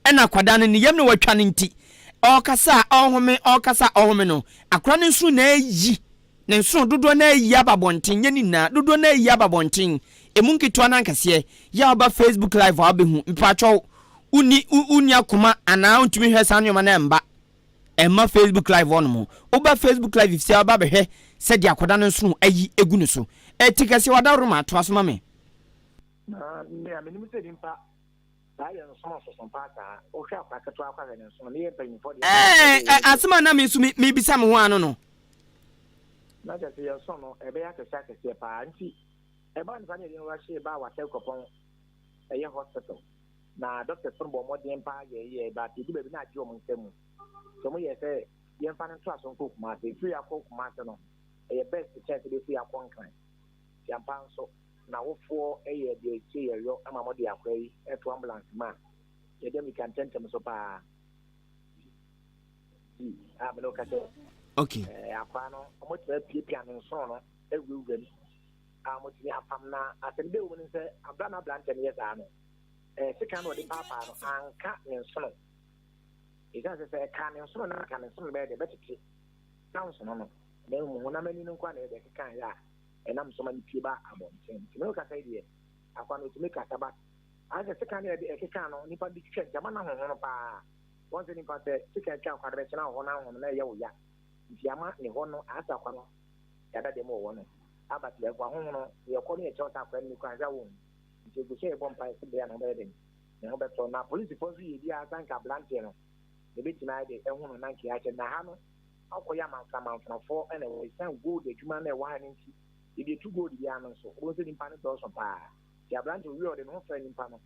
ɛna akwadaa no ne yam na watwa no nti Ɔrekasa a ɔrehome, ɔrekasa a ɔrehome no, akora no nsono na ayi, ne nsono dodoɔ no ayi aba abɔnten, nyɛ ne nyinaa, dodoɔ no ayi aba abɔnten, ɛmu nketewa no ankɛseɛ. Yɛ a woba Facebook live a wobɛhu. Mpakyɛw, wonni, wonni akoma anaa wontumi nhwɛ saa nneɛma no ɛmba. Ɛmma Facebook live hɔ nom. Woba Facebook live fie a woba bɛhwɛ sɛdeɛ akwadaa no nsono ayi egu ne so. Ɛte kɛseɛ, wadaworo toa so ma me. Na me a menim sɛ nipa Saa yɛ nsono soso paa saa. Wohwɛ akwadaa ketewa koraa hwɛ ne nsono ne yɛ mpanyinfoɔ deɛ. Ɛɛ ɛ asɛm a na me nso mebisa me ho ano no. Na kyerɛ sɛ yɛn nsono no ɛbɛyɛ akɛseɛ akɛseɛ paa nti ɛbaa no saa na yɛde no rushee baa Wasɛe Kuropɔn ɛyɛ hospital na doctors no bɔɔ mmɔden paa yɛɛyɛɛ but ɛdu baabi na agye wɔn nsa mu nti wɔn yɛɛ sɛ yɛmfa no ntoa so nkɔ Kumasi ɛfiri akɔ Kumasi no ɛyɛ best kyɛn sɛ bɛfiri akɔ Nkran nti ampa nso N'awofoɔ yɛɛ deɛ ɛkyire yɛ yɔ ma wɔde akwadaa yi to ambulance mu a, yɛde mmirika ntɛmntɛm so paa. Nti a me ne wo kasa yi, Okay. eh, akwadaa no, wɔatumi apiapia ne nsono no awurawura mu a wɔatumi apam na asɛm dɛ wɔ mu ne sɛ abira na aberanteɛ no yɛ saa no, eh, sekan na ɔde paapaa no anka ne nsono. Ɛsiane sɛ sɛ ɛka ne nsono na anka ne nsono no bɛyɛ dɛ bɛtete na nsono no, na mmom honam ani no nko a na ɛyɛ dɛ ɛkeka yɛ a ɛnam so ma no pue ba abɔnten. Nti me ne wo kasa yi deɛ, akoa no ɔtumi kasa but ayɛ sɛ sekan no a yɛde ɛkeka no nipa no de twitwa nti ama no ahohono paa. Wɔn sɛ nipa sɛ sekan twa akoa no bɛkyɛ na ɔhɔ no ahohono na ɛyɛ wo ya. Nti ama ne hɔ no ayɛ sɛ akoa no yɛada dɛm wɔ hɔ no aba ti wahohono yɛkɔ no yɛkyerɛw sɛ akoa no ni koraa anhwɛ a wonhu. Nti ɛgu so yɛbɔ mpaeɛ sɛ bere a ne ho bɛyɛ den ne ho bɛtɔ. Na polisifoɔ nso yɛ bi a sɛ anka aberanteɛ no na ɛbɛtumi ayɛ de ahu no na anka yɛakyɛ na ha no akɔyɛ amanframanfrafoɔ na ɛwɔ ɛsiane gold adwuma no a ɛwɔ ha no nti, baabi ɛtu gold biara no nso, wobɛhu sɛ nnipa no dɔɔso paa. Nti aberante owie a ɔde ne ho frɛ nnipa no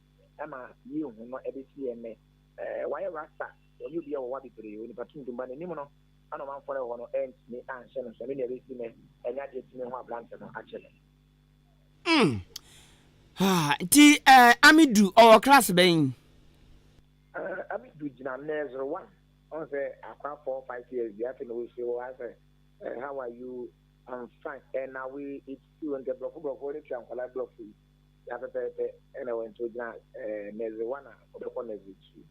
ma yɛhu no ɛbɛsi yɛn nnɛ. Ɛɛ wayɛ rasta, ɔnyɛ obi a wɔwa bebree, onipa tuntum ba n'anim no ana ɔmanfoɔ no ɛwɔ hɔ no ɛntumi anhyɛ no so, ɛno na ɛbɛsi nnɛ ɛnyɛ adeɛ tumi ho aberante no akyɛ no. Mm. Ah, nti eh, Amidu ɔwɔ class bɛn? Uh, Amidu gyina nursery one. Ɔn sɛ akora 4, 5 years bi afei na wɔsi wɔ ha sɛ eh, how are you, I'm fine, ɛna we eat too, nti brɔfo brɔfo ne tua nkwadaa brɔfo yi ya pɛpɛɛpɛ ɛna wɔ nti ogyina eh, nursery 1 a ɔbɛkɔ nursery 2.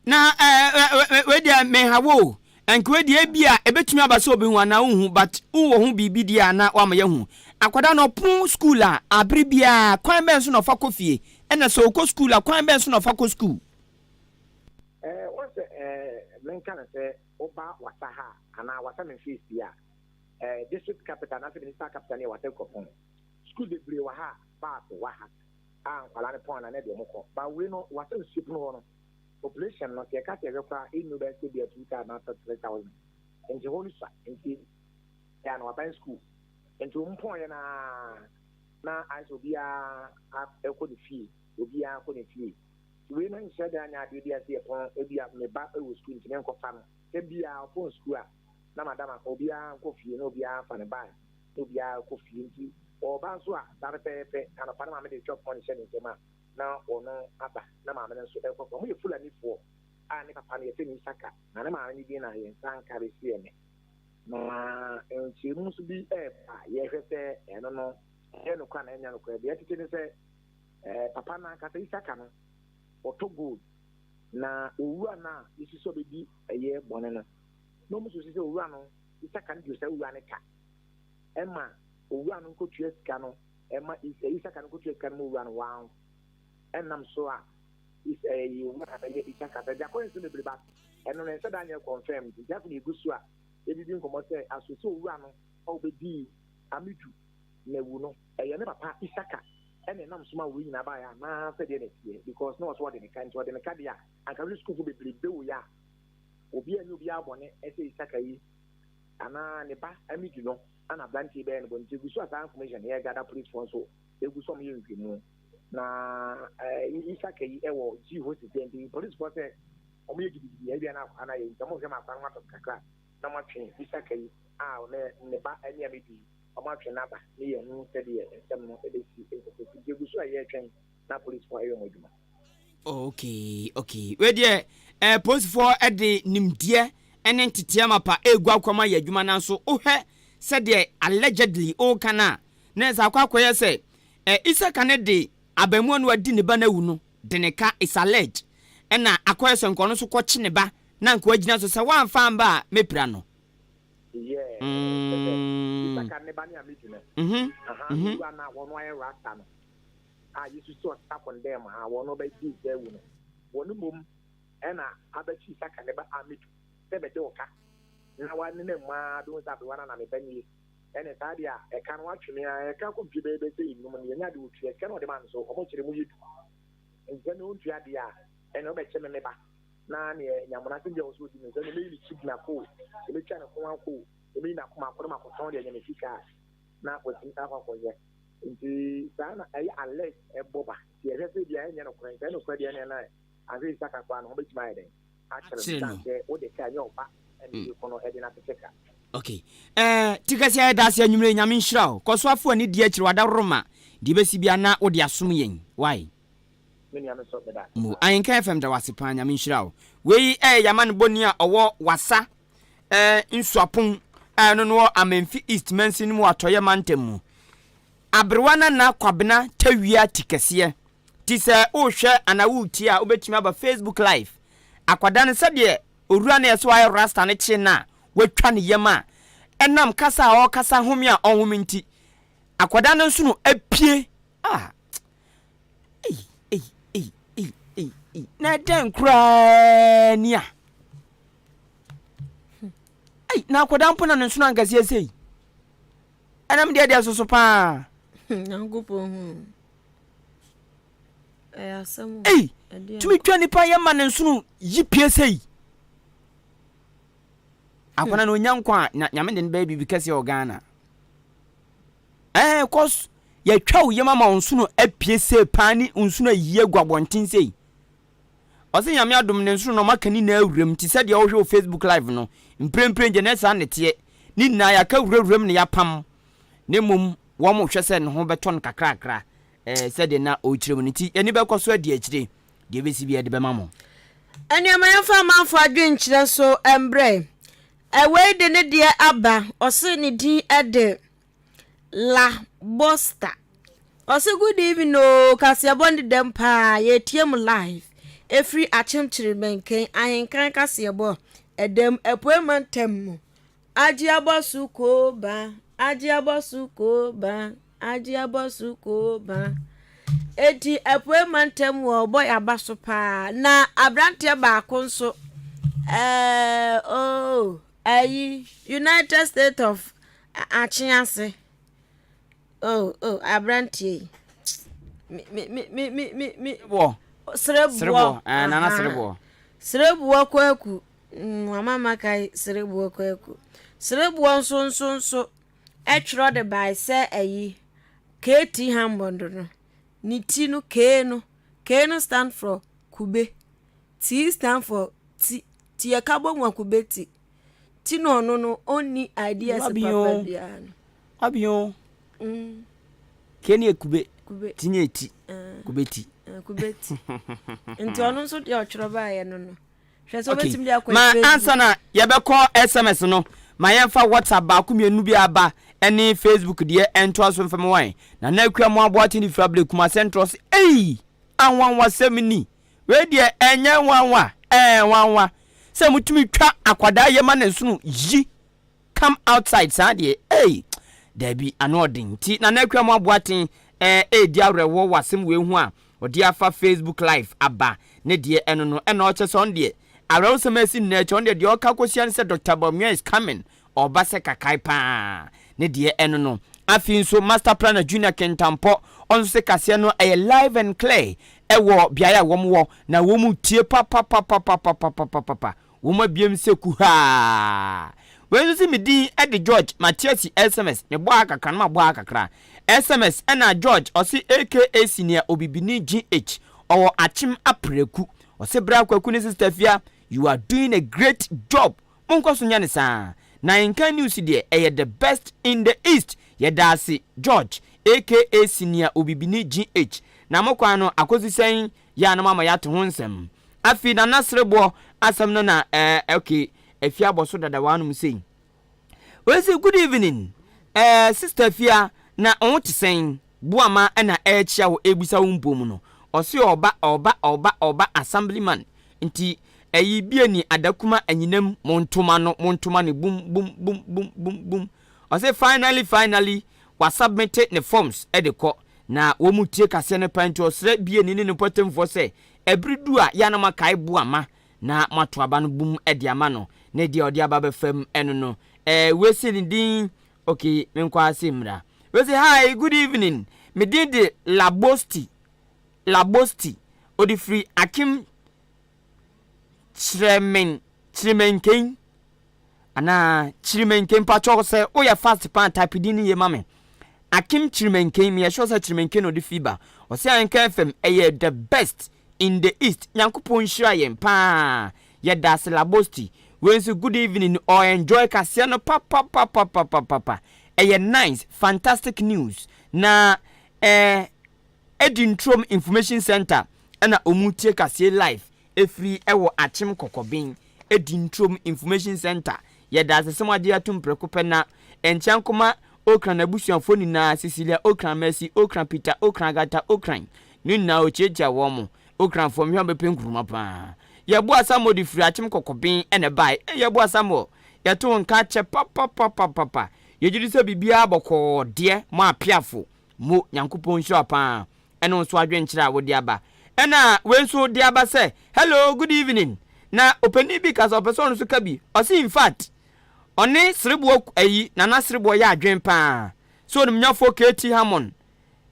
Na eh, wei deɛ menha wo o, nka wei deɛ ebi a ebetumi aba sɛ obehu anaa wonhu but wowɔ ho biribi deɛ a na wama yɛahu. Akwadaa no ɔpon school a abere biara kwan bɛn so na ɔfa kɔ fie? Ɛna sɛ ɔkɔ school a kwan bɛn so na ɔfa kɔ school? Eh, wɔn sɛ eh, menka no sɛ woba Wasa ha anaa Wasa Memphis yi a, eh, district capital anaasɛ municipal capital no yɛ Wasa Kuropɔn. School bebree wɔ ha a bus wɔ ha a nkwadaa no pɔn anaa na ɛde wɔn kɔ. But wei no, Wasa Nsuapono hɔ no, population no, sɛ yɛka sɛ yɛhwɛ koraa a, ɛnnu bɛyɛ sɛ ebia 2,000 anaasɛ 3,000. Nti hɔ no sua. Nti ɛyɛ a na waban school. Nti wɔn pɔn yɛ no ara na ayɛ sɛ obiara akɔ ne fie. Obiara kɔ ne fie. Nti wei no nhyɛ da nyɛ adeɛ bi a sɛ yɛpɔn ebia me ba wɔ sukuu nti menkɔfa no. Da biara ɔpɔn sukuu a na madam aka obiara nkɔ fie na obiara afa ne bag na obiara kɔ fie. Nti ɔreba nso a saa pɛpɛɛpɛ anɔpa na maame de chop money hyɛ ne nsam a na ɔno aba na maame no nso rekɔ. Wɔyɛ Fulanifoɔ a ne papa no yɛfrɛ no Isaka na ne maame no din na yɛn nsa nka bɛsi ɛnnɛ. Na nkyerɛmu nso bi reba a yɛhwɛ sɛ ɛno no ɛyɛ nokorɛ anaa ɛnyɛ nokorɛ. Deɛ ɛtete ne sɛ eh, papa no ankasa Isaka no ɔtɔ gold na owura no a yɛsi sɛ ɔbɛdi ɛyɛ bɔne no na wɔn nso sɛ owura no Isaka no de saa owura no ka ɛma owura no nkɔtua sika no ɛma Isaka no nkɔtua sika no ma owura no wɔn ɛnam so a ɛyɛ owura no bɛyɛ Isaka sɛ deɛ akɔyɛ nsɛm bebree ba ɛno no ɛnsɛ da nyɛ confirm nti afei na egu so a yɛdidi nkɔmmɔ sɛ aso sɛ owura no a ɔbɛdii Amidu na awu no ɛyɛ ne papa Isaka ɛna ɛnam so ma wei nyinaa baeɛ anaa sɛ deɛ na ɛteɛ because na ɔsɛ ɔde ne ka nti ɔde ne ka deɛ a anka hwɛ sukuufo bebrebe wɔ yɛ a obi a nyɛ obiara bɔne ɛsɛ Isaka yi anaa ne ba Amidu no ana aberanteɛ bɛyɛ no bɔne nti egu so a saa information yɛ gada policefoɔ nso egu so a wɔyɛ nhwehwɛmu na ɛɛ Isaka yi ɛwɔ G hɔ sisi nti policefoɔ sɛ wɔyɛ gidigidi ebia na akwadaa no ayɛ nti wɔhwɛ ma akwadaa no atɔ kakra na wɔatwe Isaka yi a ɔne ne ba ne Amidu yi wɔatwe no aba ne yɛhu sɛdeɛ nsɛm no bɛsi nkɔkɔsi nti egu so a yɛretwɛn na polisifoɔ ayɛ wɔn adwuma. Okay, okay. Wei deɛ eh, polisifoɔ de nimdeɛ ne nteteɛ mapa egu akwam ayɛ adwuma nanso wohwɛ sɛdeɛ allegedly woka no a na ɛsɛ akɔ akɔyɛ sɛ eh, Isaka no de abaamua no adi ne ba no awu no de ne ka is alleged ɛna akɔyɛ sɛ nka ɔno nso kɔkye ne ba na nka wagyina so sɛ woamfa amba a mɛpira no. Yeah, kyɛ sɛ Isaka ne ba ne Amidu no, aha, owura no a wɔn ayɛ rasta no, a yesusu ɔsesa kɔndɛm a wɔn bɛgye sɛ awu no, wɔn mmom ɛna abɛkye Isaka ne ba Amidu sɛ bɛgye wo ka na wanenam mu ara bɛhu sɛ aberewa no na me ba nie. Ɛne saa deɛ a ɛka no watwe me a ɛka kɔ mfie bɛyɛ bɛsɛ enum no yɛnya de otua sika na ɔde ma no so ɔmo kyerɛ mu yɛ du nti sɛ ne ɔntua deɛ a ɛne ɔbɛkyɛ me me ba na neɛ nyamona sɛ deɛ ɔsɛ ɔdi no sɛ ne mɛyi ne kidnap o ɛmɛtwa ne kɔn akɔ o ɛmɛyi n'akoma akɔ no makɔtɔn deɛ ɛnyɛ me sika a na watumi akɔ akɔyɛ nti saa na ɛyɛ alert ɛbɔ ba nti ɛhwɛ sɛ bia ɛnyɛ nokorɛ nti ɛyɛ nokorɛ deɛ ɛne na ahwɛ saka koraa no ho bɛtumi ayɛ dɛn akyerɛ no sɛ wode ka ɛnyɛ ɔba ɛne mm. kɔ no ɛde no atete ka. Okay. Eh, tikɛse ayɛ daase anwummerɛ nyame nhyira wo. Kɔ so afo ani di akyiri wadaworo ma deɛ ɛbɛsi bia na wode asom yɛn. Why? Me nua me nso meda ase Mo paa. Ahenka FM da wo ase paa Nyame nhyira wo. Wei ɛyɛ Yamanebɔni a ɔwɔ Wassa eh, Nsuapong a ɛno no wɔ Amenfi East mansin mu wɔ Atɔeɛ mantam mu. Aberewa Nana Kwabena Tawia Tikɛseɛ. Ti sɛ wohwɛ anaa woretie a wobɛtumi aba Facebook live. Akwadaa no sɛdeɛ owura no a ɛsɛ wayɛ rasta no kye no a watwa ne yam a ɛnam kasa a ɔrekasa home a ɔnhome nti akwadaa no nso no apue a Ei, ei, ei, ei, ei, ei. Na ɛdɛn koraa ni a? Ei, na akwadaa mpo na ne nsono ankaseɛ sei. Ɛnam deɛ deɛ soso paa. Nyankopɔn hu. Ɛyɛ asɛm o. Ei, tumi twa nipa yɛ ma ne nsono yi pie sei. Akwadaa no onya nkwa a, nyame de no bɛyɛ biribi kɛseɛ wɔ Ghana. Ɛɛ cos yɛtwa wo yam ama wo nsono apue sei paa ne wo nsono ayi agu abɔnten sei. Ɔse Nyame adom ne nsono no ɔmaka ne nyinaa awuram nti sɛdeɛ wohwɛ wɔ Facebook live no mprempren deɛ na saa na ɛteɛ. Ne nyinaa yɛaka awurawuram na yɛapam na mmom wɔn hwɛ sɛ ne ho bɛtɔ no kakrakra ɛɛ sɛdeɛ na ɔrekyerɛ mu no nti yɛni bɛkɔ so adi akyire deɛ ɛbɛsi biara de bɛma mo. Nneɛma yɛmfa amanfoɔ adwenkyerɛ nso mbrɛ. Wei de ne deɛ aba, ɔse ne din de La Bosta. Ɔse good evening oo, kaseɛbɔ ne dɛm paa, yɛretie mo live ɛfiri Akyemkyere Mɛnkɛn Ahenkan kaseɛbɔ ɛdɛm Apuei mantam mu. Agye abɔ so koo ba, agye abɔ so koo ba, agye abɔ so koo ba. Eti Apuei mantam wɔ ɔbɔ yaba so paa. Na aberanteɛ baako nso ɛɛ oh ayi United States of Akyease. Oh oh aberanteɛ yi. Me me me me me me me. Sereboɔ. Sereboɔ. Sereboɔ. Ɛɛ nana sereboɔ. Sereboɔ kwaku. Mm, wama makae Sereboɔ kwaku. Sereboɔ nso nso nso ɛtwerɛ de bae sɛ ayi KT Hammond no ne ti no K no. K no stand for kube, T stand for ti, ti yɛka bɔ mu a kube ti. Ti na ɔno no ɔnni ideas papa biara no. Wabi o. Mm. K ne yɛ kube, kube. Ti ne yɛ ti, eh. Kube ti. Eh, kube ti. Nti ɔno nso deɛ ɔtwerɛ baeɛ no no. Hwɛ sɛ wobɛtumi de akɔ Ma ansa na yɛbɛkɔ SMS no, ma yɛmfa WhatsApp baako mmienu bi aba ne Facebook deɛ ɛntoa so mfam wan. Nana Akua mo aboa te ne firi abere kuma sɛntrɔ se ei anwanwasɛm ni wei deɛ ɛnyɛ nwanwa ɛɛ nwanwa sɛ motumi twa akwadaa yɛ ma ne nsono yi come outside saa deɛ ei daabi ano ɔden nti Nana Akua mo aboaten ɛɛ ɛredi awerɛhoɔ wɔ asɛm wei ho a ɔde afa Facebook live aba ne deɛ ɛno no ɛna ɔkyɛ sɛ ɔno deɛ awerɛhosɛm a asi nnɛ akyi ɔno deɛ deɛ ɔka kɔsia ne sɛ Dr. Bawumia is coming ɔba sɛ kakae paa ne deɛ ɛno no afei nso Master Planner Junior Kentampɔ ɔno nso se kaseɛ no ɛyɛ live and clear ɛwɔ beaeɛ a wɔn wɔ na wɔn tie papapapapapapapapa Wɔn abiem sɛ kuhaa. Wei nso se me din de George Matiasi SMS mebɔ ha kakra na mabɔ ha kakra SMS ɛna George ɔse aka senior obibini GH ɔwɔ Akyem Apreku ɔse bra Kwaku ne sister Fia you are doing a great job monkɔ so nyɛ no saa na nkan news deɛ ɛyɛ the best in the east yɛdaase George aka senior obibini GH na mo kwan no akosi sɛn yɛ a na moama yɛate ho nsɛm. Afei Nana Sereboɔ asɛm no na ɛɛ eh, okay, Afia abɔ so dada w'anom sei. Wei se good evening, eh, sister Afia, na wo te sɛn? Boama na ɛrekyia wo ɛrebisa wo mpo mu no. Ɔse ɔɔba, ɔɔba, ɔɔba, ɔɔba assemblyman. Nti ɛyi bie ni adakuma anyinam montoma no, montoma no bum bum bum bum bum bum. Ɔse finally finally wasubmite ne forms de kɔ. Na wɔn tie kaseɛ no paa nti ɔsrɛ Bieni ne ne mpɔtamfoɔ sɛ ɛbere du a yɛ a na moakae Boama na moato aba no bum de ama no ne deɛ ɔde aba bɛfam ɛno no eh, wei se ne din ok menkɔ ase mmra wei se hi good evening me din de Labosti Labosti ɔde firi Akim Kyerɛmen Kyerɛmenken Anaa Kyirimenken mpakyɛw sɛ woyɛ fast paa type din no yie ma me. Akim Kyirimenken meyɛ sure sɛ Kyirimenken na ɔde fii ba. Ɔse Ahenka FM ɛyɛ the best in the east Nyankopɔn nhyira yɛn paa yɛdaase Labosti Wei nso good evening ɔ enjoy kaseɛ no papapapapapapa ɛyɛ nice fantastic news na eh Edi Nturom Information Centre ɛna ɔmu tie kaseɛ live ɛfiri ɛwɔ Akyem Kɔkɔben Edi Nturom Information Centre Yɛda ase sɛ moagye atom prɛko pɛ na ɛnkyɛ nkɔma Okran abusuafoɔ nyinaa Cecilia Okran Mercy Okran Peter Okran Agatha Okran no nyinaa ɔkyiakyia wɔn mo Okranfoɔ mehwɛ a mobɛpɛ nkuruma paa Yɛboa Samuel de firi Akyem Kɔkɔben ɛna ɛbaeɛ Ei Yɛboa Samuel yɛto wo nka kyɛ papapapapapa Yɛgyedi sɛ biribiara bɔkɔɔ deɛ mo apeafo Mo, Nyankopɔn nhyira wo paa ɛne wo nso adwenkyerɛ a wode aba. Ɛna wei nso de aba sɛ, Hello, good evening. Na ɔpanin bi ka sɛ ɔpɛ sɛ ɔno nso ka bi. Ɔse in fact, ɔne Sereboɔ ayi, Nana Sereboɔ yɛ adwen paa. Sɛ onimnyafoɔ KT Hammond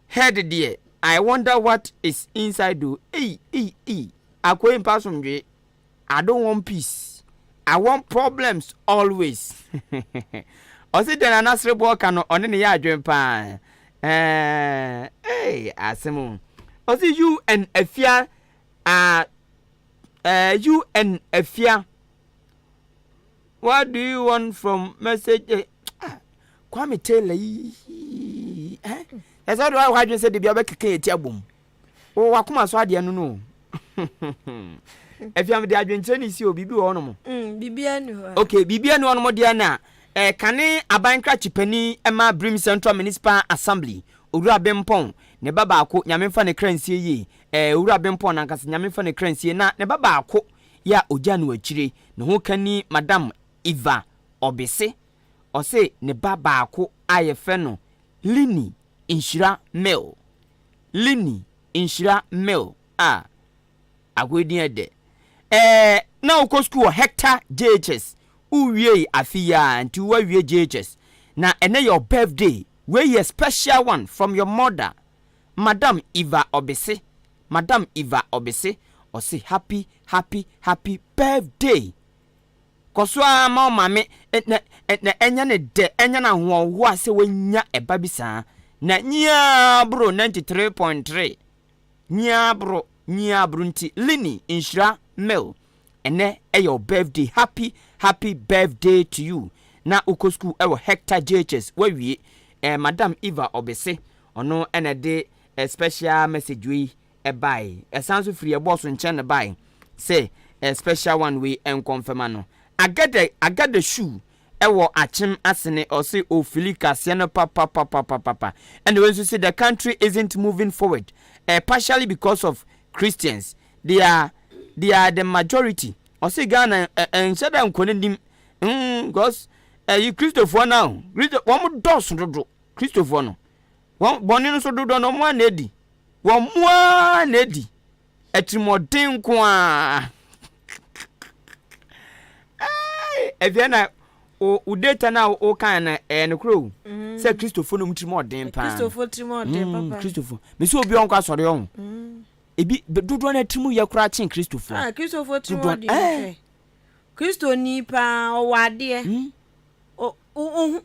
head deɛ, I wonder what is inside o. Ei, ei, ei, akoa yi mpa asomdwoe. I don't want peace, I want problems always. Ɔse deɛ Nana Sereboɔ ka no ɔne ne yɛ adwen paa. Ɛɛ, ee, asɛm o. Ɔse you and Afia are, uh, you and Afia, what do you want from message? Eh, ah, Kwame Taylor yi, eh? Ɛsɛ ɔde wayɛ w'adwene sɛ de bia wobɛkeka yɛ ti abom. Wɔ w'akoma so adeɛ no no o. Afia mede adwenkyerɛ ne si o, biribi wɔ hɔnom. Mm, biribiara ni hɔ. Okay, biribiara ni hɔnom deɛ na eh, kane aban krakye panin ma Birim Central Municipal Assembly, Owura Bempɔn, ne ba baako, Nyame mfa ne kra nsie yie, eh, Owura Bempɔn nankasa, Nyame mfa ne kra nsie, na ne ba baako yɛ a ogya no akyire, ne ho kani Madam Eva Obese, ɔse ne ba baako a yɛfrɛ no Lini Nhyira Mill. Lini Nhyira Mill a akoe din ɛdɛ. Ɛɛ na wokɔ sukuu wɔ Hector JHS. Wowiei afe yi ara nti woawie JHS. Na ɛnɛ yɛ your birthday. Wei yɛ special one from your mother, Madam Eva Obese. Madam Eva Obese. Ɔse happy happy happy birthday. Kɔ so ara ma wo maame na na ɛnyɛ no dɛ, ɛnyɛ no ahoɔhoa sɛ wanya ɛba bi saa. Na nyiaa boro 93.3. Nyiaa boro. Nyia aboro nti Lini Nhyira Mill ɛnɛ ɛyɛ wo birthday happy happy birthday to you na wokɔ school ɛwɔ Hector JHS wawie eh, Madam Eva Ɔbese ɔno ɛna ɛde eh, special message wei ɛbae ɛsan so firi ɛbɔɔso nkyɛn na bae sɛ eh, special one wei ɛnkɔ mfɛma no Agada Agada shoe ɛwɔ Akyem Asene ɔse ofili kaseɛ no papapapapapa ɛna wei nso se the country isn't moving forward eh, partially because of Christians they are they are the majority ɔse Ghana ɛnhyɛ da nkɔ n'anim mm because ɛyi Kristofoɔ no a Kristo wɔn dɔɔso dodo Kristofoɔ no wɔn bɔne no nso dodoɔ no wɔn a na edi wɔn mu ara na edi atirimuɔden nko ara ɛfia na o data na o kan na ɛyɛ no koro o mm. sɛ kristofo no mu tirimɔden paa kristofo tirimɔden mm, papa kristofo mesi obi ɔnkɔ asɔre ɔho mm. ebi dodoɔ no atirimu yɛ koraa kyen kristofo ah kristofo tirimɔden hwɛ kristoni paa ɔwɔ adeɛ hmm?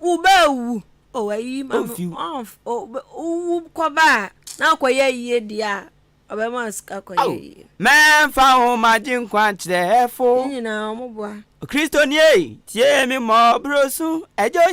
wobɛwu o ayi ma wowu kɔba a na akɔyɛ yie deɛ a Ɔbɛma wo sika kɔyɛ yie. Mɛmfa ho magye nkwa kyerɛfo. Ne nyinaa wɔn boa. Kristoni ei, tie me mmɔborɔ su, Agya.